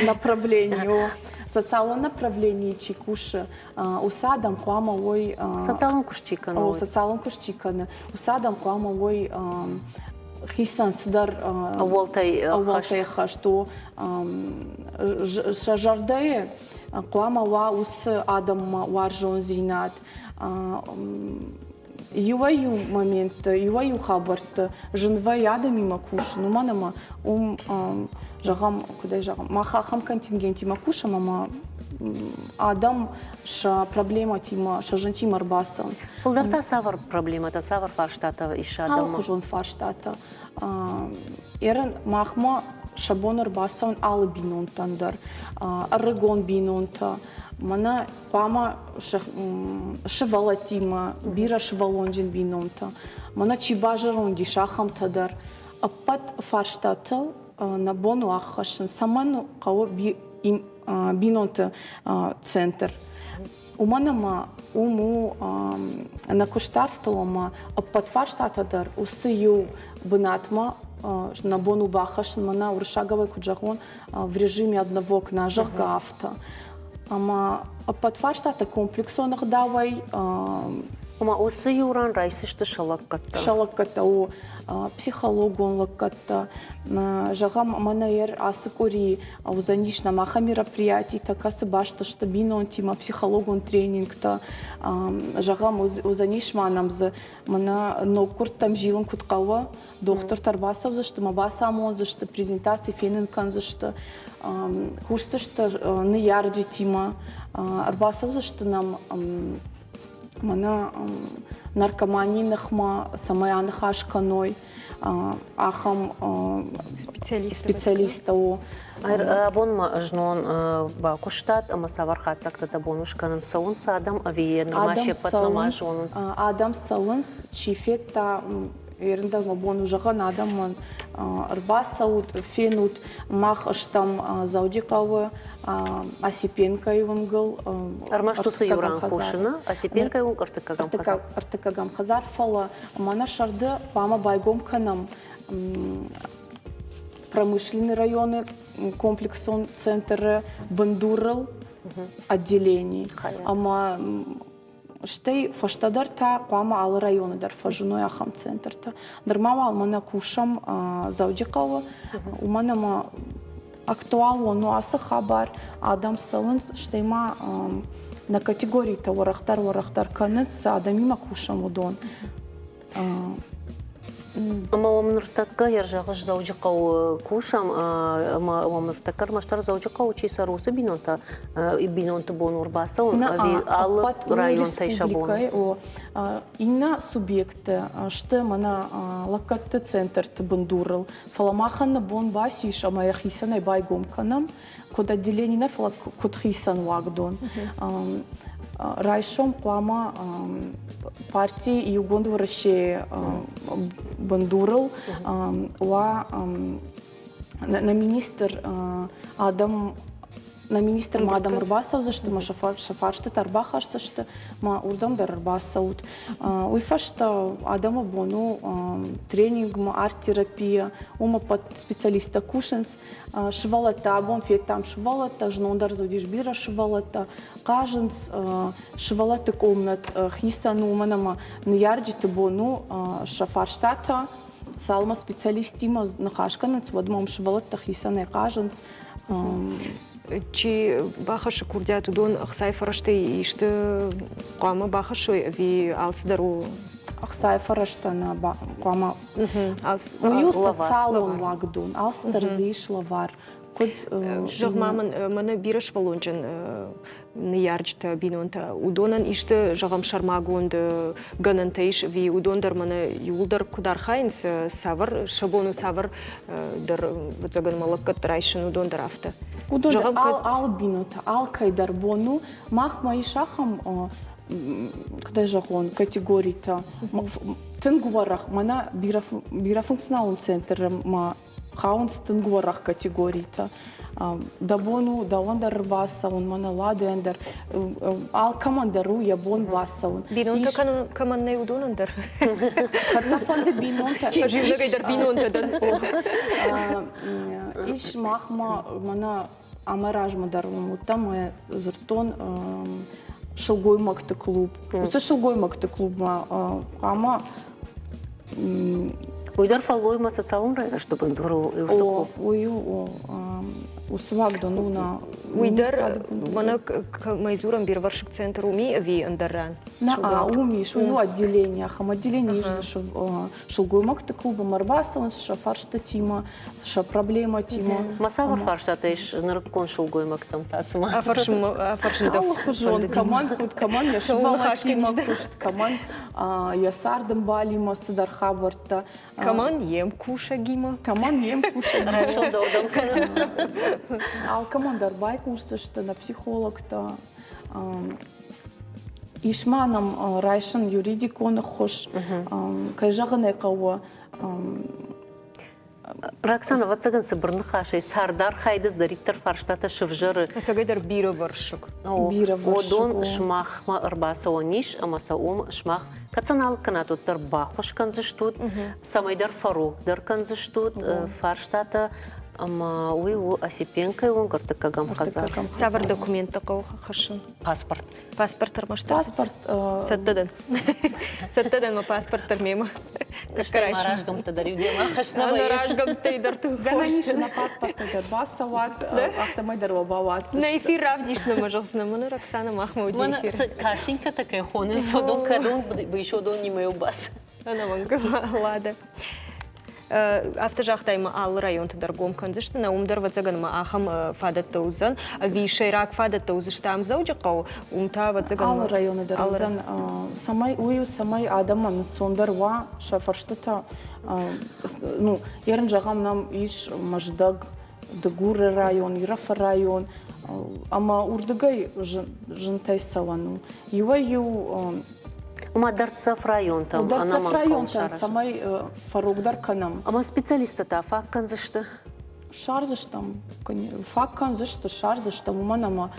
направление социалон направление чи кусы, уыцы адӕм хъуамӕ уой социалон куыст чи кӕны, социалон куыст чи кӕны, уыцы адӕм хъуамӕ уой хицӕн цыдӕр ӕууӕлтӕй хӕст у, сӕ зӕрдӕйы хъуамӕ уа уыцы адӕммӕ уарзондзинад. Иуӕй-иу моментты, иуӕй-иу хабӕртты зын вӕййы адӕмимӕ кусын, уымӕн ӕмӕ уым, зӕгъӕм, куыдӕй зӕгъӕм, мах ахӕм контингентимӕ кусӕм ӕмӕ адӕм сӕ проблемӕтимӕ, сӕ зынтимӕ ӕрбацӕуынц. Фылдӕр та цавӕр проблемӕтӕ, цавӕр фарстатӕ ис адӕммӕ? Алыхуызон фарстатӕ. Ерын махмӕ сӕ бон ӕрбацӕуын алы бинонтӕн дӕр, ӕрыгон бинонтӕ, мӕнӕ хъуамӕ сывӕллӕттимӕ, бирӕ сывӕллонджын бинонтӕ, мӕнӕ чи базӕронд ис, ахӕмтӕ дӕр. Ӕппӕт фарстатыл нӕ бон у аххӕссын, цӕмӕн хъӕуы бинонты центр. Уымӕн ӕмӕ уым у нӕ куыст афтӕ у, ӕмӕ ӕппӕт фарстатӕ дӕр уыцы иу бынатмӕ нӕ бон у бахӕссын, мӕнӕ уырыссагау куыд зӕгъон, в режиме одного окна, зӕгъгӕ, афтӕ. Ӕмӕ ӕппӕт фарстатӕ комплексон ӕгъдауӕй Ома уыцы иу ран райсдзысты сӕ лӕггӕдтӕ? Сӕ лӕггӕдтӕ у психологон лӕггӕдтӕ. Зӕгъӕм, мӕнӕ ацы къуыри уыдзӕнис нӕм ахӕм мероприятитӕ, кӕцы баст сты бинонтимӕ, психологон тренингтӕ. Зӕгъӕм, уыдзӕнис ма нӕм дзы мӕнӕ ноггуырдтӕм зилын куыд хъӕуы, дохтыртӕ ӕрбацӕудзысты ӕмӕ бацамондзысты, презентаци фенын кӕндзысты, кусдзысты ныййарджытимӕ, ӕрбацӕудзысты нӕм мӕнӕ наркоманийы ныхмӕ, цӕмӕй аныхас кӕной, ахӕм специалисттӕ у. Абон ма знон бакуыстат ӕмӕ цавӕр хатдзӕгтӕ дӕ бон у скӕнын? Цӕуынц адӕм ӕви нырма се ппӕт нӕма зонынц? Адӕм цӕуынц, чи федта, Ерындӕр мӕ бон у зӕгъӕн, адӕмӕн ӕрбацӕут, фенут. Мах стӕм Дзӕуджыхъӕуы Осипенкойы уынгыл. Ӕрмӕст уыцы иу ран кусыны? Осипенкойы уынг ӕртыккӕгӕм хӕдзар? Ӕртыккӕгӕм хӕдзар, фӕлӕ мӕнӕ сӕрды хъуамӕ байгом кӕнӕм промышленный районы комплексон центры бындурыл отделени. Ӕмӕ Стӕй фӕстӕдӕр та хъуамӕ алы районы дӕр фӕзыной ахӕм центртӕ. Нырма уал мӕнӕ кусӕм Дзӕуджыхъӕуы, уымӕн ӕмӕ актуалон у ацы хабар, адӕм цӕуынц, стӕй ма нӕ категоритӕ уӕрӕхдӕр-уӕрӕхдӕр кӕнынц, цы адӕмимӕ кусӕм, уыдон. Ӕмӕ уӕм ныртӕккӕ, йӕ зӕгъыс, Дзӕуджыхъӕуы кусӕм, ӕмӕ уӕм ныртӕккӕ ӕрмӕстдӕр Дзӕуджыхъӕуы чи цӕры, уыцы бинонтӕ, бинонты бон у ӕрбацӕуын ӕви алы районтӕй сӕ бон? О, иннӕ субъекттӕ сты мӕнӕ лӕггӕдты центрты бындурыл, фӕлӕ махӕн нӕ бон бацис ӕмӕ йӕ хицӕнӕй байгом кӕнӕм, куыд отделени нӕ, фӕлӕ куыд хицӕн уагдон. Райсом хъуамӕ парти Иугонд Уӕрӕсейы бындурыл уа нӕ министр адӕм Нӕ министрмӕ адӕм ӕрбацӕудзысты ӕмӕ сӕ фарстытӕ ӕрбахӕсдзысты ӕмӕ уырдӕм дӕр ӕрбацӕут. Уый фӕстӕ адӕмы бон у тренингмӕ, арт-терапия, уым ӕппӕт специалисттӕ кусынц. Сывӕллӕттӕ абон федтам сывӕллӕттӕ, знон дӕр дзы уыдис бирӕ сывӕллӕттӕ, хъазынц сывӕллӕтты къомнӕт хицӕн у, уымӕн ӕмӕ ныййарджыты бон у сӕ фарстатӕ цалынмӕ специалисттимӕ ныхас кӕнынц, уӕдмӕ уым сывӕллӕттӕ хицӕнӕй хъазынц. Чи бахӕссы курдиат, уыдон ӕхцайы фӕрӕзтӕй исты хъуамӕ бахӕссой ӕви алцыдӕр у? Ӕхцайы фӕрӕзтӕ нӕ хъуамӕ. Уый у социалон уагдон, алцыдӕр дзы ис лӕвар. Куыд Зӕгъ ма мын, мӕнӕ бирӕсывӕллонджын ныййарджытӕ, бинонтӕ, уыдонӕн исты, зӕгъӕм, сӕрмагонд гӕнӕнтӕ ис ӕви уыдон дӕр мӕнӕ иууылдӕр куыд архайынц, цавӕр сӕ бон у цавӕр дӕр ӕвӕццӕгӕн мӕ лӕггӕдтӕ райсын, уыдон дӕр афтӕ. Уыдон дӕр алы бинонтӕ, алкӕй дӕр бон у. Махмӕ ис ахӕм куыд ӕй зӕгъон, категоритӕ. Тынг уӕрӕх, мӕнӕ бирӕфункционалон центры ма хауынц тынг уӕрӕх категоритӕ. Дӕ бон у дӕуӕн дӕр ӕрбацӕуын, мӕнӕ Ладӕн дӕр, алкӕмӕн дӕр у йӕ бон бацӕуын. Бинонтӕ кӕмӕн нӕй, уыдонӕн дӕр? Кӕд дӕ фӕнды бинонтӕ. Ӕз дӕр бинонтӕ дӕн. Ис махмӕ мӕнӕ ӕмӕ размӕ дӕр уым уыдтӕн ӕмӕ дзырдтон сылгоймӕгты клуб. Уыцы сылгоймӕгты клубмӕ хъуамӕ Уый дӕр фӕллоймӕ социалон райрӕзты бындурыл уыцы клуб. Уый у уыцы уагдон у нӕ Уый дӕр мӕнӕ кӕмӕй дзурӕм бирвӕрсыг центр уым и ӕви ӕндӕр ран? Нӕ, уым ис, уый у отделение, ахӕм отделение ис дзы сылгоймӕгты клубмӕ ӕрбацӕуынц сӕ фарстытимӕ, сӕ проблемӕтимӕ. Ма цавӕр фарстатӕ ис нырыккон сылгоймӕгтӕм та цыма? Афӕрсын Алыхуызон, кӕмӕн куыд, кӕмӕн йӕ сывӕллӕттимӕ куыст, кӕмӕн йӕ цардӕмбалимӕ цыдӕр хабӕрттӕ. Кӕмӕн йе мкусӕгимӕ. Кӕмӕн йе мкусӕгимӕ. Райсом дӕудӕм кӕнын. Алкӕмӕн дӕр байхъусдзысты нӕ психологтӕ. Ис ма нӕм райсын юридикон ӕххуыс, кӕй зӕгъын ӕй хъӕуы. Роксана, ӕвӕццӕгӕн, цыбыр ныхасӕй цардархайды цыдӕриддӕр фарстатӕ сывзӕры. Ӕцӕгӕйдӕр бирӕвӕрсыг. Бирӕвӕрсыг. Уыдон сымахмӕ ӕрбацӕуӕн ис, ӕмӕ сӕ уым сымах кӕд сӕ нал кӕнат, уӕддӕр баххуыс кӕндзыстут, цӕмӕйдӕр фӕрогдӕр кӕндзыстут фарстатӕ ӕмӕ уый у Осипенкойы онг ӕртыккӕгӕм хӕдзар. Цавӕр документтӕ хъӕуы хӕссын? Паспорт. Паспорт ӕрмӕст? Паспорт. Цӕттӕ дӕн. Цӕттӕ дӕн мӕ паспорт дӕр мемӕ. Стӕй ма разгӕмттӕ дӕр иу демӕ хӕсс нӕ вӕййы. Разгӕмттӕй дӕр тынг Гӕнӕн ис нӕ паспорттӕ дӕр бацӕуат, афтӕмӕй дӕр уӕ бауадздзысты. Нӕ эфир равдисны мӕ зӕгъдзынӕ, мӕнӕ Роксана махмӕ уыди эфир. Мӕнӕ кашинкӕтӕ кӕй хонынц, уыдон кӕдон быйсодонимӕ бас. Ӕнӕмӕнг, Лада. Афтӕ загътай, ма алы районты дӕр гом кӕндзысты, нӕ уым дӕр ӕвӕццӕгӕн ма ахӕм фадӕттӕ уыдзӕн. Ӕви сӕйраг фадӕттӕ уыдзысты ам Дзӕуджыхъӕуы, уым та ӕвӕццӕгӕн Алы районы дӕр уыдзӕн, цӕмӕй уый у, цӕмӕй адӕмӕн ӕнцондӕр уа сӕ фӕрстытӕ. Ну, ерын зӕгъӕм, нӕм ис Мӕздӕг, Дыгуры район, Ирӕфы район, ӕмӕ уырдыгӕй зынтӕй цӕуӕн у. Иуӕй-иу Ома дӕрддзӕф районтӕм Дӕрддзӕф районтӕм, цӕмӕй фӕрогдӕр кӕнӕм. Ӕмӕ специалисттӕ та фаг кӕндзысты? Ссардзыстӕм, фаг кӕндзысты, ссардзыстӕм, уымӕн ӕмӕ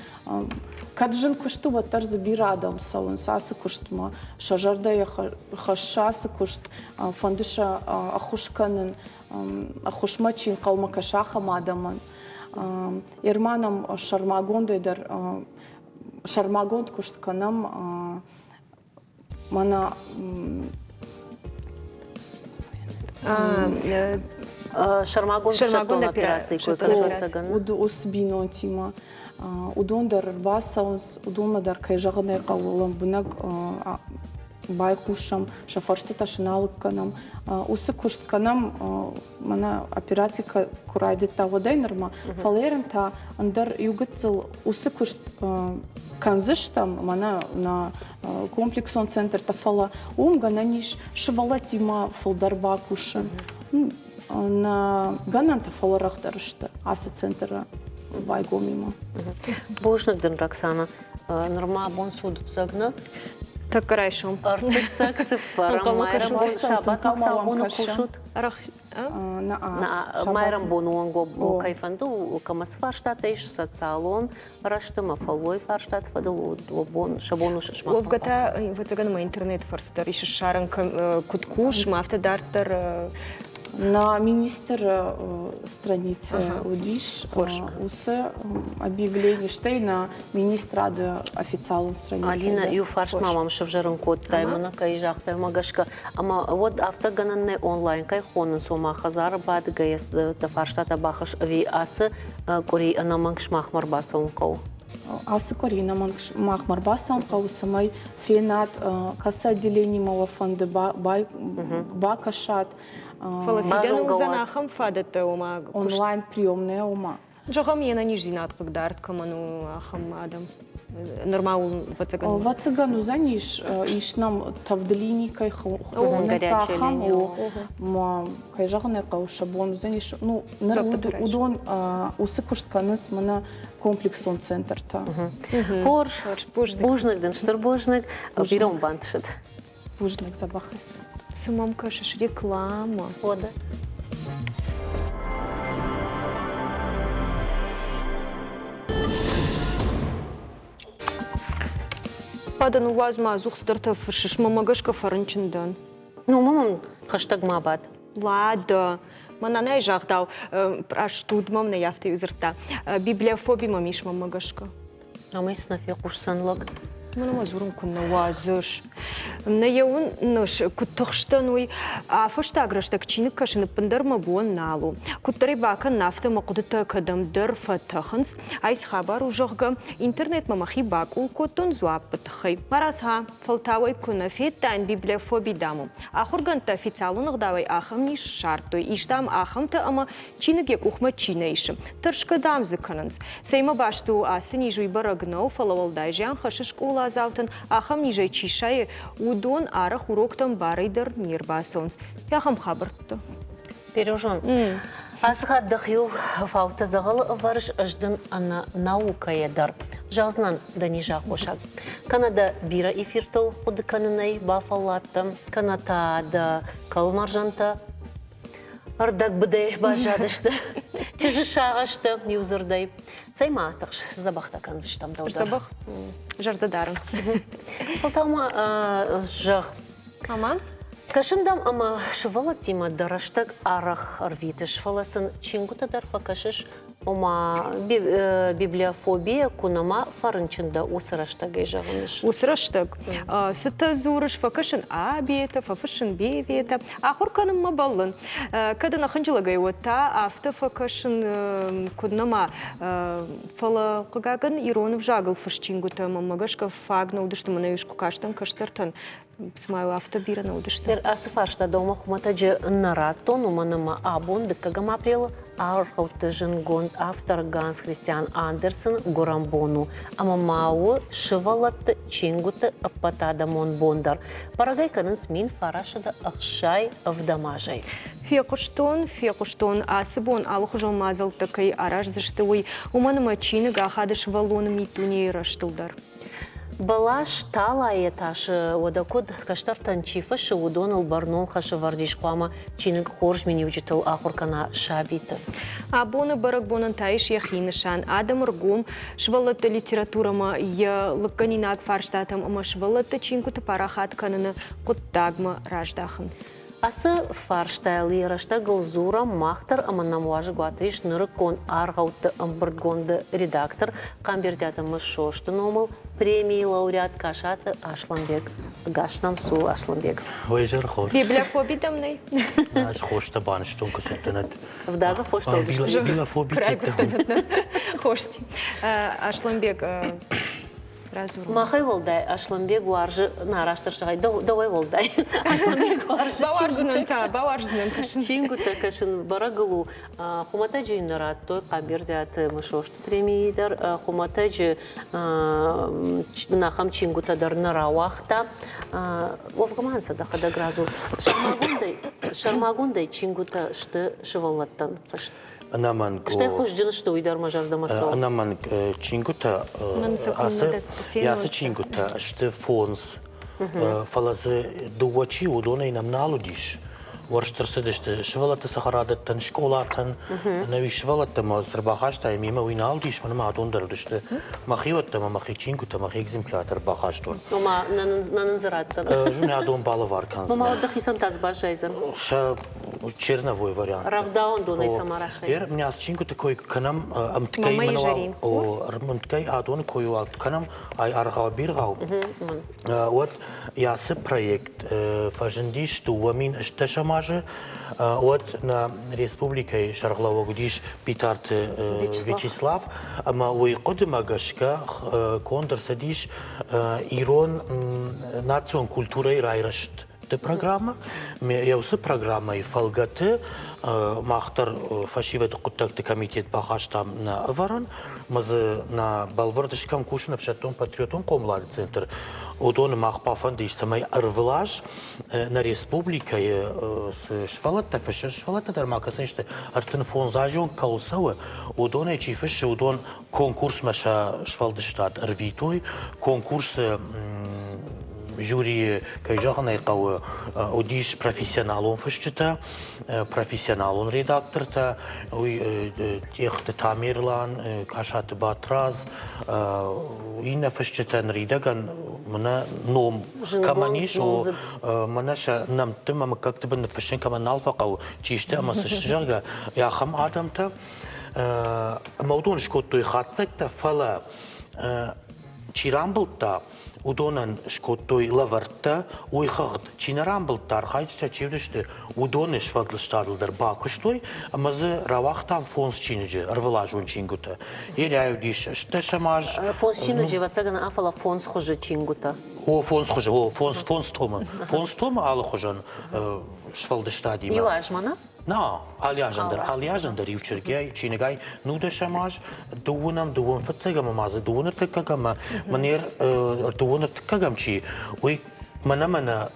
кӕд зын куысты, уӕддӕр дзы бирӕ адӕм цӕуынц ацы куыстмӕ, сӕ зӕрдӕ йӕ хӕссы ацы куыст, фӕнды сӕ ӕххуыс кӕнын, ӕххуысмӕ чи ӕнхъӕлмӕ кӕсы, ахӕм адӕмӕн. Ерма нӕм сӕрмагондӕй дӕр сӕрмагонд куыст кӕнӕм мӕнӕ сӕрмагонд ӕфсӕддон операци куы ӕвӕццӕгӕн. Уыцы бинонтимӕ уыдон дӕр ӕрбацӕуынц, уыдонмӕ дӕр, кӕй зӕгъын ӕй хъӕуы, лӕмбынӕг байхъусӕм, сӕ фӕрстытӕ сын алыг кӕнӕм. Уыцы куыст кӕнӕм, мӕнӕ операци куы райдыдта, уӕдӕй нырмӕ. Фӕлӕ ерын та ӕндӕр иу гыццыл уыцы куыст кӕндзыстӕм, мӕнӕ нӕ комплексон центртӕ, фӕлӕ уым гӕнӕн ис сывӕллӕттимӕ фылдӕр бакусын. Нӕ гӕнӕнтӕ фӕуӕрӕхдӕр сты ацы центры байгомимӕ. Бузныг дын, Роксана. Нырма абон суддзӕг нӕ. Тӕккӕ райсом. Ӕртыццӕг, цыппӕрӕм, майрӕмбон, сабат, ӕхсӕвбоны кусут? Майрӕмбоны онг кӕй фӕнды, кӕмӕ цы фарстатӕ ис социалон рӕзты ӕмӕ фӕллойы фарстаты фӕдыл, сӕ бон у сымах. Уӕвгӕ та, ӕвӕццӕгӕн, ма интернет фӕрцы дӕр ис ссарӕн, куыд кус, афтӕ дарддӕр. На министры странице уыдис уыцы объявление, стӕй на министрады официалон страницӕ. Алина, иу фарст ма мӕм сӕвзӕрын кодтай, мӕнӕ кӕй загътай, уымӕ гӕсгӕ. Ӕмӕ уӕд афтӕ гӕнӕн нӕй онлайн кӕй хонынц, ома хӕдзары бадгӕйӕ дӕ фарстатӕ бахӕсс ӕви ацы къуыри ӕнӕмӕнг сымахмӕ ӕрбацӕуын хъӕуы? Ацы къуыри ӕнӕмӕнг махмӕ ӕрбацӕуын хъӕуы, цӕмӕй фенат, кӕцы отделенимӕ уӕ фӕнды бакӕсат. Фӕлӕ фидӕны уыдзӕн ахӕм фадӕттӕ, ома онлайн приемная, ома Зӕгъӕм, йе нӕниздзинад хъыгдард кӕмӕн у, ахӕм адӕм. Нырма уыл ӕвӕццӕгӕн. Ӕвӕццӕгӕн уыдзӕнис, ис нӕм тӕвды лини кӕй хонынц, ахӕм у. Ма, кӕй зӕгъын ӕй хъӕуы, сӕ бон уыдзӕнис. Ну, ныр уыдон уыцы куыст кӕнынц мӕнӕ комплексон центртӕ. Хорз, бузныг дын, стыр бузныг. Бирӕ уын бантысыд. Бузныг, дзӕбӕх Цы мӕм кӕсыс, реклама. Ода. Хъӕды ныууадз ма ӕдзух цыдӕртӕ фыссыс, мӕнмӕ гӕсгӕ фӕрынчын дӕн. Ну, мӕм хӕстӕг ма бад. Ладо. Мӕ нанайы загъдау, простуд мӕм нӕ афтӕ дзырдта. Библиофоби мӕм ис мӕнмӕ гӕсгӕ. Ӕмӕ цы нӕ фехъусдзӕн лӕг? Мӕнӕ ма дзурын куыннӕ уадзыс. Нӕ йӕ уыныс, куыд тыхстӕн уый. А фӕстаг рӕстӕг чиныг кӕсын ӕппындӕр мӕ бон нал у. Куыддӕр ӕй бакӕнын, афтӕ мӕ хъуыдытӕ кӕдӕмдӕр фӕтӕхынц. Ай цы хабар у, зӕгъгӕ, интернетмӕ мӕхи бакъул кодтон дзуаппы тыххӕй. Марадз-ха, фӕлтау ӕй куы нӕ федтаин, библиофоби, дам у. Ахуыргӕндтӕ официалон ӕгъдауӕй ахӕм низ ссардтой. Ис, дам, ахӕмтӕ ӕмӕ чиныг йӕ къухмӕ чи нӕ исы. Тӕрсгӕ, дам, дзы кӕнынц. Цӕимӕ баст у ацы низ, уый бӕрӕг нӕу, фӕлӕ уӕлдай зиан хӕссы скъоладзаутӕн, ахӕм низӕй чи сайы, уыдон арӕх уроктӕм барӕй дӕр не рбацӕуынц. Ахӕм хабӕрттӕ. Бережон, ацы хатт дӕхиуыл фаутӕ дзӕгъӕлы ӕвӕрыс, ӕз дын ӕнӕ наукӕйӕ дӕр зӕгъдзынӕн дӕ низы аххосаг. Кӕнӕ дӕ бирӕ эфиртыл хъуыды кӕнынӕй бафӕлладтӕ, кӕнӕ та дӕ кӕлмӕрзӕнтӕ ӕрдӕгбыдӕй баззадысты чызджы сагъӕстӕ иу дзырдӕй. Цӕй ма тыхс, дзӕбӕхтӕ кӕндзыстӕм дӕу дӕр. Дзӕбӕх зӕрдӕ дарын. Фӕлтау ма зӕгъ. Ӕмӕ? Кӕсын дӕм ӕмӕ сывӕллӕттимӕ дӕ рӕстӕг арӕх ӕрвитыс, фӕлӕ сын чингуытӕ дӕр фӕкӕсыс Ома библиофобия куы нӕма фӕрынчын дӕ, уыцы рӕстӕгӕй зӕгъын ис. Уыцы рӕстӕг цытӕ дзурыс, фӕкӕсын абетӕ, фӕфыссын беветӕ, ахуыр кӕнынмӕ бӕллын. Кӕд ӕнӕхынджылӕгӕй уӕд та афтӕ фӕкӕсын куыд нӕма, фӕлӕ хъыгагӕн ирон ӕвзагыл фыст чингуытӕ мӕнмӕ гӕсгӕ фаг нӕ уыдысты, мӕнӕ искуы кастӕн кӕстӕртӕн, цыма афтӕ бирӕ нӕ уыдысты. Ацы фарста дӕумӕ хуымӕтӕджы нӕ радтон, уымӕн ӕмӕ абон, дыккӕгӕм апрелы, аргъӕутты зындгонд автор Ганс Христиан Андерсен гуырӕн бон у ӕмӕ ма у сывӕллӕтты чингуыты ӕппӕтадӕмон бон дӕр. Бӕрӕгӕй кӕнынц 1960 азӕй. Фехъуыстон, фехъуыстон, ацы бон алыхуызон мадзӕлттӕ кӕй араздзысты, уый, уымӕн ӕмӕ чиныг ахады сывӕллоны миддунейы рӕзтыл дӕр. Бӕлас талайӕ тасы, уӕдӕ куыд, кӕстӕртӕн чи фыссы, уыдоныл бӕрнон хӕсӕвӕрд ис хъуамӕ чиныг хорз миниуджытыл ахуыр кӕна сабиты. Абоны бӕрӕгбонӕн та ис йӕхи нысан. Адӕмы ргом сывӕллӕтты литературӕмӕ, йӕ лыггӕнинаг фарстатӕм ӕмӕ сывӕллӕтты чингуыты парахат кӕныны хъуыддагмӕ раздахын. Ацы фарстайыл йӕ рӕстӕгыл дзурӕм мах дӕр ӕмӕ нӕм уазӕгуаты ис нырыккон аргъӕутты ӕмбырдгонды редактор Хъамбердиаты Мысосты номыл премийы лауреат Касаты Асланбег. Ӕгас нӕм цу, Асланбег. Ой, зӕр хорз. Библиофоби дӕм нӕй? Ӕз хостӕ банызтон куы цыдтӕн. Вдадзы хостӕ уыдысты. Билофоби Хости. Асланбег, Махӕй уӕлдай Аслӕнбег уарзы, на растдӕр зӕгъай, дӕуӕй уӕлдай Аслӕнбег уарзы Бауарздзынӕн та, бауарздзынӕн кӕсын. Чингуытӕ кӕсын бӕрӕгыл у. Хуымӕтӕджы йын нӕ радтой Хъамбердиаты Мысосты премийы дӕр, хуымӕтӕджы ахӕм чингуытӕ дӕр нӕ рауагъта. Уӕвгӕ ма сӕ дӕхӕдӕг радзур. Сӕрмагондӕй, сӕрмагондӕй чингуытӕ сты сывӕллӕттӕн фыст. Ӕнӕмӕнг. Стӕй хуызджын сты, уый дӕр мӕ зӕрдӕмӕ цӕуы. Ӕнӕмӕнг чингуытӕ ацы ацы чингуытӕ сты фондз, фӕлӕ дзы дыууӕ чи уыдонӕй нӕм нал уыдис. Уӕрст ӕрцыдысты сывӕллӕтты цӕхӕрадӕттӕн, скъолатӕн. Ӕнӕуи сывӕллӕттӕ мӕ цы ӕрбахастай, мемӕ уый нал уыдис, мӕнӕ ма адон дӕр уыдысты. Мӕхиуӕттӕ ӕмӕ мӕхи чингуытӕ, мӕхи экземпляртӕ ӕрбахастон. Ома, нӕ нын дзы ратдзӕн. Зоны, адон балӕвар кӕндзынӕн. Ома, уӕд дӕхицӕн та дзы баззайдзӕн. Сӕ черновой вариант. Рӕвдауӕндонӕй сӕ ма расайын. Ер, мне ацы чингуыты кой кӕнӕм, ӕмткӕй мӕнӕ ӕмткӕй адоны кой уал кӕнӕм, ай аргъау биргъау. Уӕд ацы проект фӕзындис 2010 азы, уӕд нӕ республикӕйы сӕргълӕууӕг уыдис Битарты Вячеслав, ӕмӕ уый хъуыдымӕ гӕсгӕ конд ӕрцыдис ирон национ культурӕйы райрӕзт программӕ. Йӕ уыцы программӕйы фӕлгӕты мах дӕр фӕсивӕды хъуыддӕгты комитет бахастам нӕ ӕвӕрӕн, ӕмӕ дзы нӕ бӕлвырд скӕм кусын ӕфсӕддон-патриотон хъомылады центр. Уыдоны мах бафӕнды ис, цӕмӕй ӕрвылаз нӕ республикӕйы цы сывӕллӕттӕ фыссы, сывӕллӕттӕ дӕр ма кӕцӕй сты, 35 азон кӕуыл цӕуы, уыдонӕй чи фыссы, уыдон конкурсмӕ сӕ сфӕлдыстад ӕрвитой. Конкурсы жюрийы, кӕй зӕгъын ӕй хъӕуы, уыдис профессионалон фысджытӕ, профессионалон редактортӕ, уый Тъехты Тамерлан, Касаты Батрадз, иннӕ фысджытӕ ныридӕгӕн мӕнӕ ном кӕмӕн ис, мӕнӕ сӕ нӕмтты мӕ мыггӕгты бын ныффыссын кӕмӕн нал фӕхъӕуы, чи сты ӕмӕ цы сты, зӕгъгӕ, ахӕм адӕмтӕ. Ӕмӕ уыдон скодтой хатдзӕгтӕ, фӕлӕ чи рамбылдта, уыдонӕн скодтой лӕвӕрттӕ, уый хыгъд чи нӕ рамбылдта, архайджытӕ чи уыдысты, уыдоны сфӕлдыстадыл дӕр бакуыстой ӕмӕ дзы рауагътам фондз чиныджы, ӕрвылазон чингуытӕ. Ерӕй уыдис ӕстдӕсӕм аз. Фондз чиныджы, ӕвӕццӕгӕн, фӕлӕ фондз хуызы чингуытӕ. О, фондз хуызы, о, фондз, фондз томы. Фондз томы алыхуызӕн сфӕлдыстадимӕ. Иу азмӕ, нӕ? На, алиазӕн дӕр, алиазӕн дӕр иу чыргӕй, чиныгӕй нудӕсӕм аз, дыууынӕм, дыууын фыццӕгӕм ӕмӕ дзы дыууын ӕртыккӕгӕм, мӕнӕ дыууын ӕртыккӕгӕм чи, уый мӕнӕ-мӕнӕ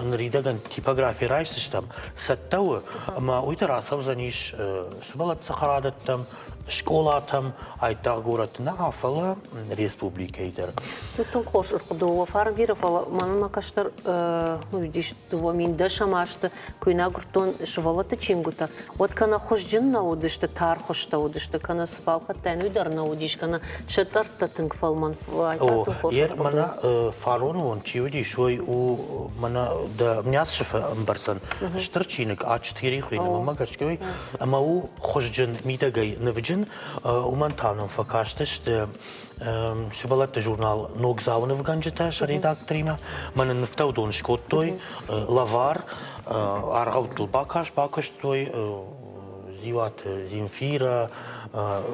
ныридӕгӕн типографи райсдзыстӕм, цӕттӕ у, ӕмӕ уый дӕр ацӕудзӕнис сывӕллӕтты цӕхӕрадӕттӕм, скъолатӕм, айдагъ горӕтты нӕ, фӕлӕ республикӕйы дӕр. Тут тынг хорз ӕрхъуыды у Фарн фӕлӕ мӕнӕн мӕ кӕстӕр уыдис 2010 азты, куы йын агуырдтон сывӕллӕтты чингуытӕ, уӕд кӕнӕ хуызджын нӕ уыдысты, тар хуызтӕ уыдысты, кӕнӕ цы балхӕдтаин, уый дӕр нӕ уыдис, кӕнӕ сӕ цъӕрттӕ тынг фӕлмӕн. Мӕнӕ фароны онг чи уыдис, уый у мӕнӕ дӕ мняс сыфы ӕмбӕрцӕн стыр чиныг А4 хуыйны, мӕнмӕ гӕсгӕ уый, ӕмӕ у хуызджын, мидӕгӕй нывджын, уымӕн та нӕм фӕкастысты сывӕллӕтты журнал Ногдзауы нывгӕнджытӕ сӕ редакторимӕ. Мӕнӕ нывтӕ уыдон скодтой, лӕвар, аргъӕуттыл бакаст бакуыстой, Дзиуаты Земфира,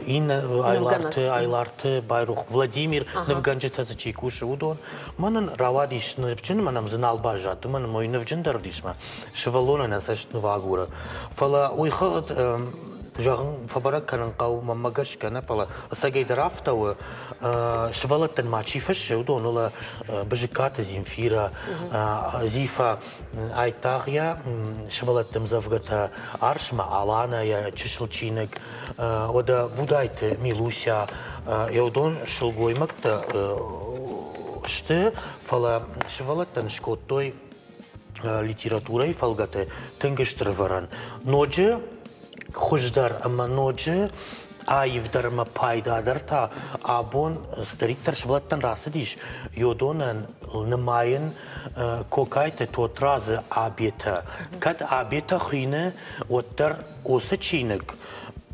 иннӕ Айларты, Айларты Байрух Владимир, нывгӕнджытӕ дзы чи кусы, уыдон. Мӕнӕн рауадис нывджын, мӕнӕн дзы нал баззад, уымӕн ӕмӕ уый нывджын дӕр уыдис мӕ сывӕллонӕн ӕ цӕст ныв агуры. Фӕлӕ уый хыгъд зӕгъын, фӕбӕрӕг кӕнын хъӕуы мӕнмӕ гӕсгӕ нӕ, фӕлӕ ӕцӕгӕйдӕр афтӕ у, сывӕллӕттӕн ма чи фыссы, уыдон уӕлӕ Бызыккаты Земфира, Зифа Айтагъя, сывӕллӕтты ӕмдзӕвгӕтӕ Арсмӕ Алана йӕ чысыл чиныг, уӕдӕ Будайты Милуся, уыдон сылгоймӕгтӕ сты, фӕлӕ сывӕллӕттӕн скодтой литературӕйы фӕлгӕты тынг стыр ӕвӕрӕн. Ноджы хуыздӕр ӕмӕ ноджы аивдӕр ӕмӕ пайдадӕр та абон цыдӕриддӕр сывӕллӕттӕн рацыдис, йодонӕн нымайын Кокайты Тотрадзы абетӕ. Кӕд абетӕ хуины, уӕддӕр уыцы чиныг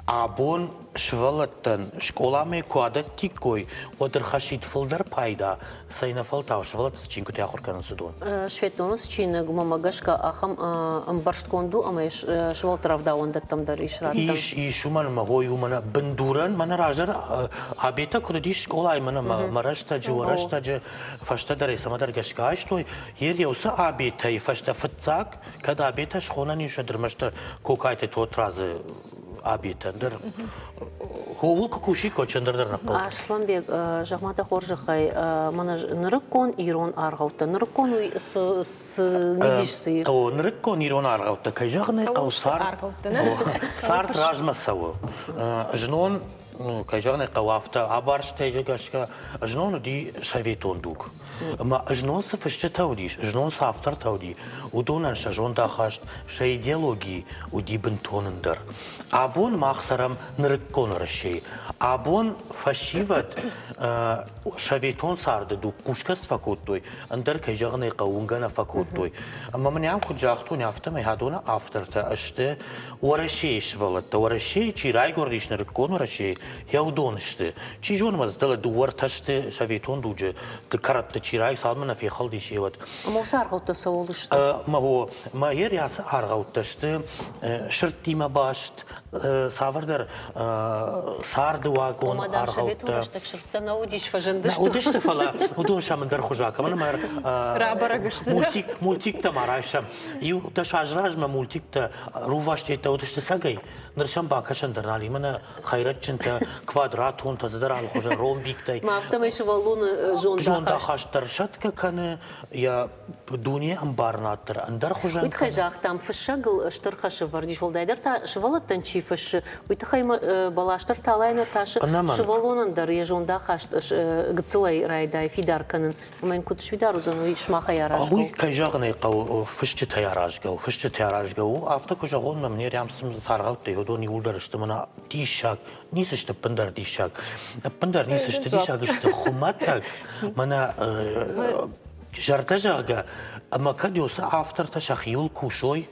абон сывӕллӕттӕн скъоламӕ куы адӕттиккой, уӕд ӕрхӕссид фылдӕр пайда, цӕйнӕфӕлтау сывӕллӕтты цы чингуытӕ ахуыр кӕнынц, уыдон. Светланы чиныг, мӕнмӕ гӕсгӕ, ахӕм ӕмбӕрстгонд у, ӕмӕ сывӕллӕтты рӕвдауӕндӕттӕм дӕр ис раттӕн. Ис, ис, уымӕн ӕмӕ ой, уымӕн бындурӕн мӕнӕ раздӕр абетӕ куыд уыдис скъолайы, мӕнӕ мӕ рӕстӕджы, уӕ рӕстӕджы фӕстӕдӕр ӕй цӕмӕдӕр гӕсгӕ айстой. Йе уыцы абетӕй фӕстӕ фыццаг, кӕд абетӕ схонӕн ис, уӕд ӕрмӕстдӕр Кокайты Тотрадзы абетӕн дӕр ууыл куы кусиккой, чындӕр дӕр нӕ хъӕуы. Аслӕнбег, зӕгъ-ма дӕ хорзӕхӕй, мӕнӕ нырыккон ирон аргъӕуттӕ, нырыккон уый цы цы мидис цы ис? О, нырыккон ирон аргъӕуттӕ, кӕй зӕгъын ӕй хъӕуы, цард, цард размӕ цӕуы. Знон кӕй зӕгъын ӕй хъӕуы, афтӕ абарстӕй гӕсгӕ знон уыди советон дуг. Ӕмӕ знон цы фысджытӕ уыдис, знон цы автортӕ уыди, уыдонӕн сӕ зондахаст, сӕ идеологи уыди бынтон ӕндӕр. Абон мах цӕрӕм нырыккон Уӕрӕсейы. Абон фӕсивӕд советон царды дуг хъусгӕ цы фӕкодтой, ӕндӕр, кӕй зӕгъын ӕй хъӕуы, уынгӕ нӕ фӕкодтой. Ӕмӕ мын ам куыд загътон, афтӕмӕй адоны автортӕ сты Уӕрӕсейы сывӕллӕттӕ. Уӕрӕсейы чи райгуырдис нырыккон Уӕрӕсейы, йӕ уыдон сты. Чи зоны, ма дзы дыууӕ-ӕртӕ сты советон дуджы кӕрӕтты чи рай, цалынмӕ нӕ фехӕлдис, уӕд. Ӕмӕ уыцы аргъӕуттӕ цӕуыл сты? Мӕ йӕ ацы аргъӕуттӕ сты сырдтимӕ баст, цавӕрдӕр царды уагон аргъӕуттӕ. Рӕстӕг сырдтӕ нӕ уыдис, фӕзындысты. Уыдысты, фӕлӕ уыдон сӕм ӕндӕр хуызӕг. Ӕмӕ нымӕр рабӕрӕг сты. Мультиктӕ ма райсӕм. Иу дӕс азы размӕ мультиктӕ рувастӕттӕ уыдысты цӕгӕй. Ныр сӕм бакӕсӕн дӕр нал и. Мӕнӕ хӕйрӕджджынтӕ, квадратонтӕ, цыдӕр алыхуызӕн ромбиктӕй. Афтӕмӕй сывӕллоны зондахаст дӕр сӕтгӕ кӕны, йӕ дуне ӕмбарынад дӕр ӕндӕр хуызӕн. Уый тыххӕй загътам, фыссӕгыл стыр хӕс ӕвӕрд ис, уӕлдайдӕр та сывӕллӕттӕн чи фыссы, уый тыххӕй бӕлас дӕр талайы нӕ тасы, сывӕллонӕн дӕр йӕ зондахаст гыццылӕй райдайы фидар кӕнын. Ӕмӕ йын куыд сфидар уыдзӕн, уый сымахӕй аразгӕ у? Уый, кӕй зӕгъын ӕй хъӕуы, фысджытӕй аразгӕ у. Фысджытӕй аразгӕ у. Афтӕ куы зӕгъон, мӕм не рӕм цы аргъӕуттӕ, уыдон иууылдӕр сты мӕнӕ диссаг. Ницы сты ӕппындӕр диссаг. Ӕппындӕр ницы сты диссаг сты хуымӕтӕг. Мӕнӕ зӕрдӕ зӕгъгӕ, ӕмӕ кӕд уыцы автортӕ сӕхиуыл кусой,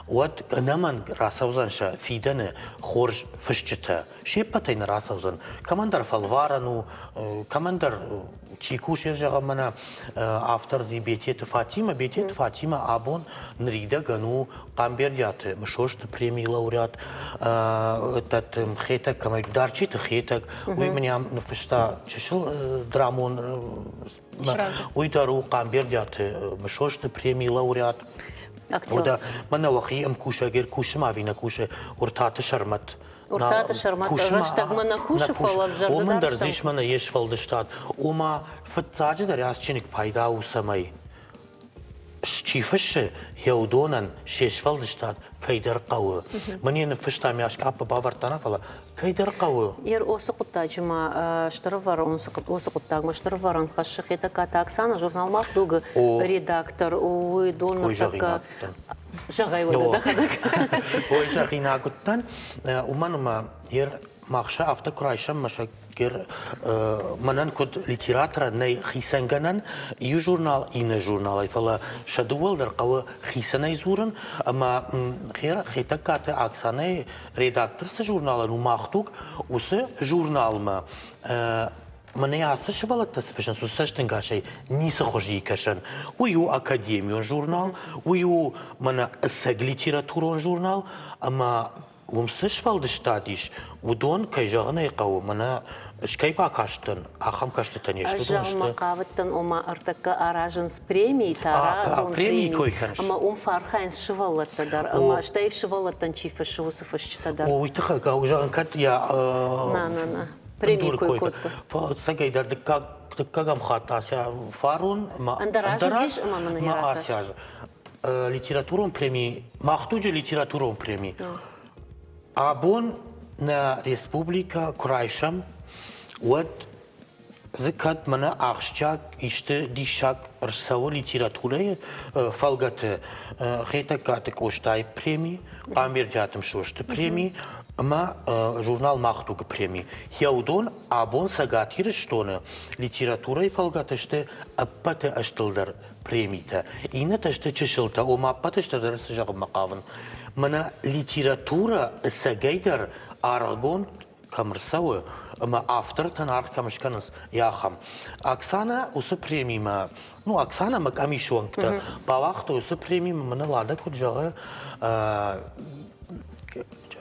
уӕд ӕнӕмӕнг рацӕудзӕн сӕ фидӕны хорз фысджытӕ. Се ппӕтӕй нӕ рацӕудзӕн. Кӕмӕндӕр фӕлварӕн у, кӕмӕндӕр чи кусы, зӕгъӕм, мӕнӕ автор зи Бететы Фатимӕ. Бететы Фатимӕ абон ныридӕгӕн у Хъамбердиаты Мысосты премийы лауреат, Хетӕг кӕмӕй Дарчиты Хетӕг, уый мын ам ныффыста чысыл драмон Уый дӕр у Хъамбердиаты Мысосты премийы лауреат. Актер. Мӕнӕ уӕхи ӕмкусӕг ӕркусы ма ӕви нӕ кусы Уыртаты Сӕрмӕт. Уыртаты Сӕрмӕт рӕстӕгмӕ нӕ кусы, фӕлӕ зӕрдӕ Уымӕн дӕр дзы ис мӕнӕ йе сфӕлдыстад. Ома, фыццаджыдӕр ацы чиныг пайда у цӕмӕй чи фыссы, йӕ уыдонӕн се сфӕлдыстад кӕйдӕр хъӕуы. Мӕн йӕ ныффыста, мӕ скъаппы бавӕрдта нӕ, фӕлӕ кӕйдӕр хъӕуы. Ер оцы хъуыддаджы ма стыр ӕвӕрон уыцы хъуыддагмӕ стыр ӕвӕрӕн хӕссы Хетӕгкаты Оксана, журнал «Мах дуг»-ы редактор. Уый дон ныртӕккӕ зӕгъай уӕдӕ дӕхӕдӕг. Ой, зӕгъинаг уыдтӕн, уымӕн ӕмӕ ер мах сӕ афтӕ куы райсӕм, мӕ сӕ мӕнӕн куыд литераторӕн нӕй хицӕнгӕнӕн иу журнал иннӕ журналӕй, фӕлӕ сӕ дыууӕл дӕр хъӕуы хицӕнӕй дзурын ӕмӕ Хетӕгкаты Оксанӕйы редактор цы журналӕн у «Мах дуг», уыцы журналмӕ мӕнӕ ацы сывӕллӕттӕ цы фыссынц, уыцы цӕстӕнгасӕй ницы хуызы кӕсӕн. Уый у академион журнал, уый у мӕнӕ ӕцӕг литературон журнал ӕмӕ уым цы сфӕлдыстад ис, уыдон, кӕй зӕгъын ӕй хъӕуы, мӕнӕ кӕй бакастӕн, ахӕм кӕстытӕ не сты. Ӕз зӕгъынмӕ хъавыдтӕн, ома ӕртӕккӕ аразынц премитӕ, радон преми, кой кӕныс. Ӕмӕ уым фӕархайынц сывӕллӕттӕ дӕр, ӕмӕ стӕй сывӕллӕттӕн чи фыссы, уыцы фысджытӕ дӕр. Уый тыххӕй, зӕгъын, кӕд йӕ На, на, на. Премийы кой кодта. Фӕлӕ ӕцӕгӕйдӕр дыккаг дыккӕгӕм хатт ася фарон ӕмӕ ӕндӕр аз уыдис ӕмӕ мын ацы аз литературон преми, мах дуджы литературон преми. Абон нӕ республикӕ куы райсӕм, уӕд дзы кӕд мӕнӕ ахсджиаг исты диссаг ӕрцӕуы литературӕйы фӕлгӕты Хетӕгкаты Къостайы преми, Хъамбердиаты Мысосты преми ӕмӕ журнал «Мах дуг»-ы преми. Йӕ уыдон абон Цӕгат Ирыстоны литературӕйы фӕлгӕты сты ӕппӕты ӕстылдӕр премитӕ. Иннӕтӕ сты чысылтӕ, ома ӕппӕты стырдӕр цы зӕгъынмӕ хъавын. Мӕнӕ литературӕ ӕцӕгӕйдӕр аргъгонд кӕм ӕрцӕуы ӕмӕ автортӕн аргъ кӕм скӕнынц, ахӕм. Оксанӕ уыцы премимӕ, ну, Оксанӕ ӕмӕ къамисы уӕнгтӕ бауагътой уыцы премимӕ, мӕнӕ Лада куыд зӕгъы,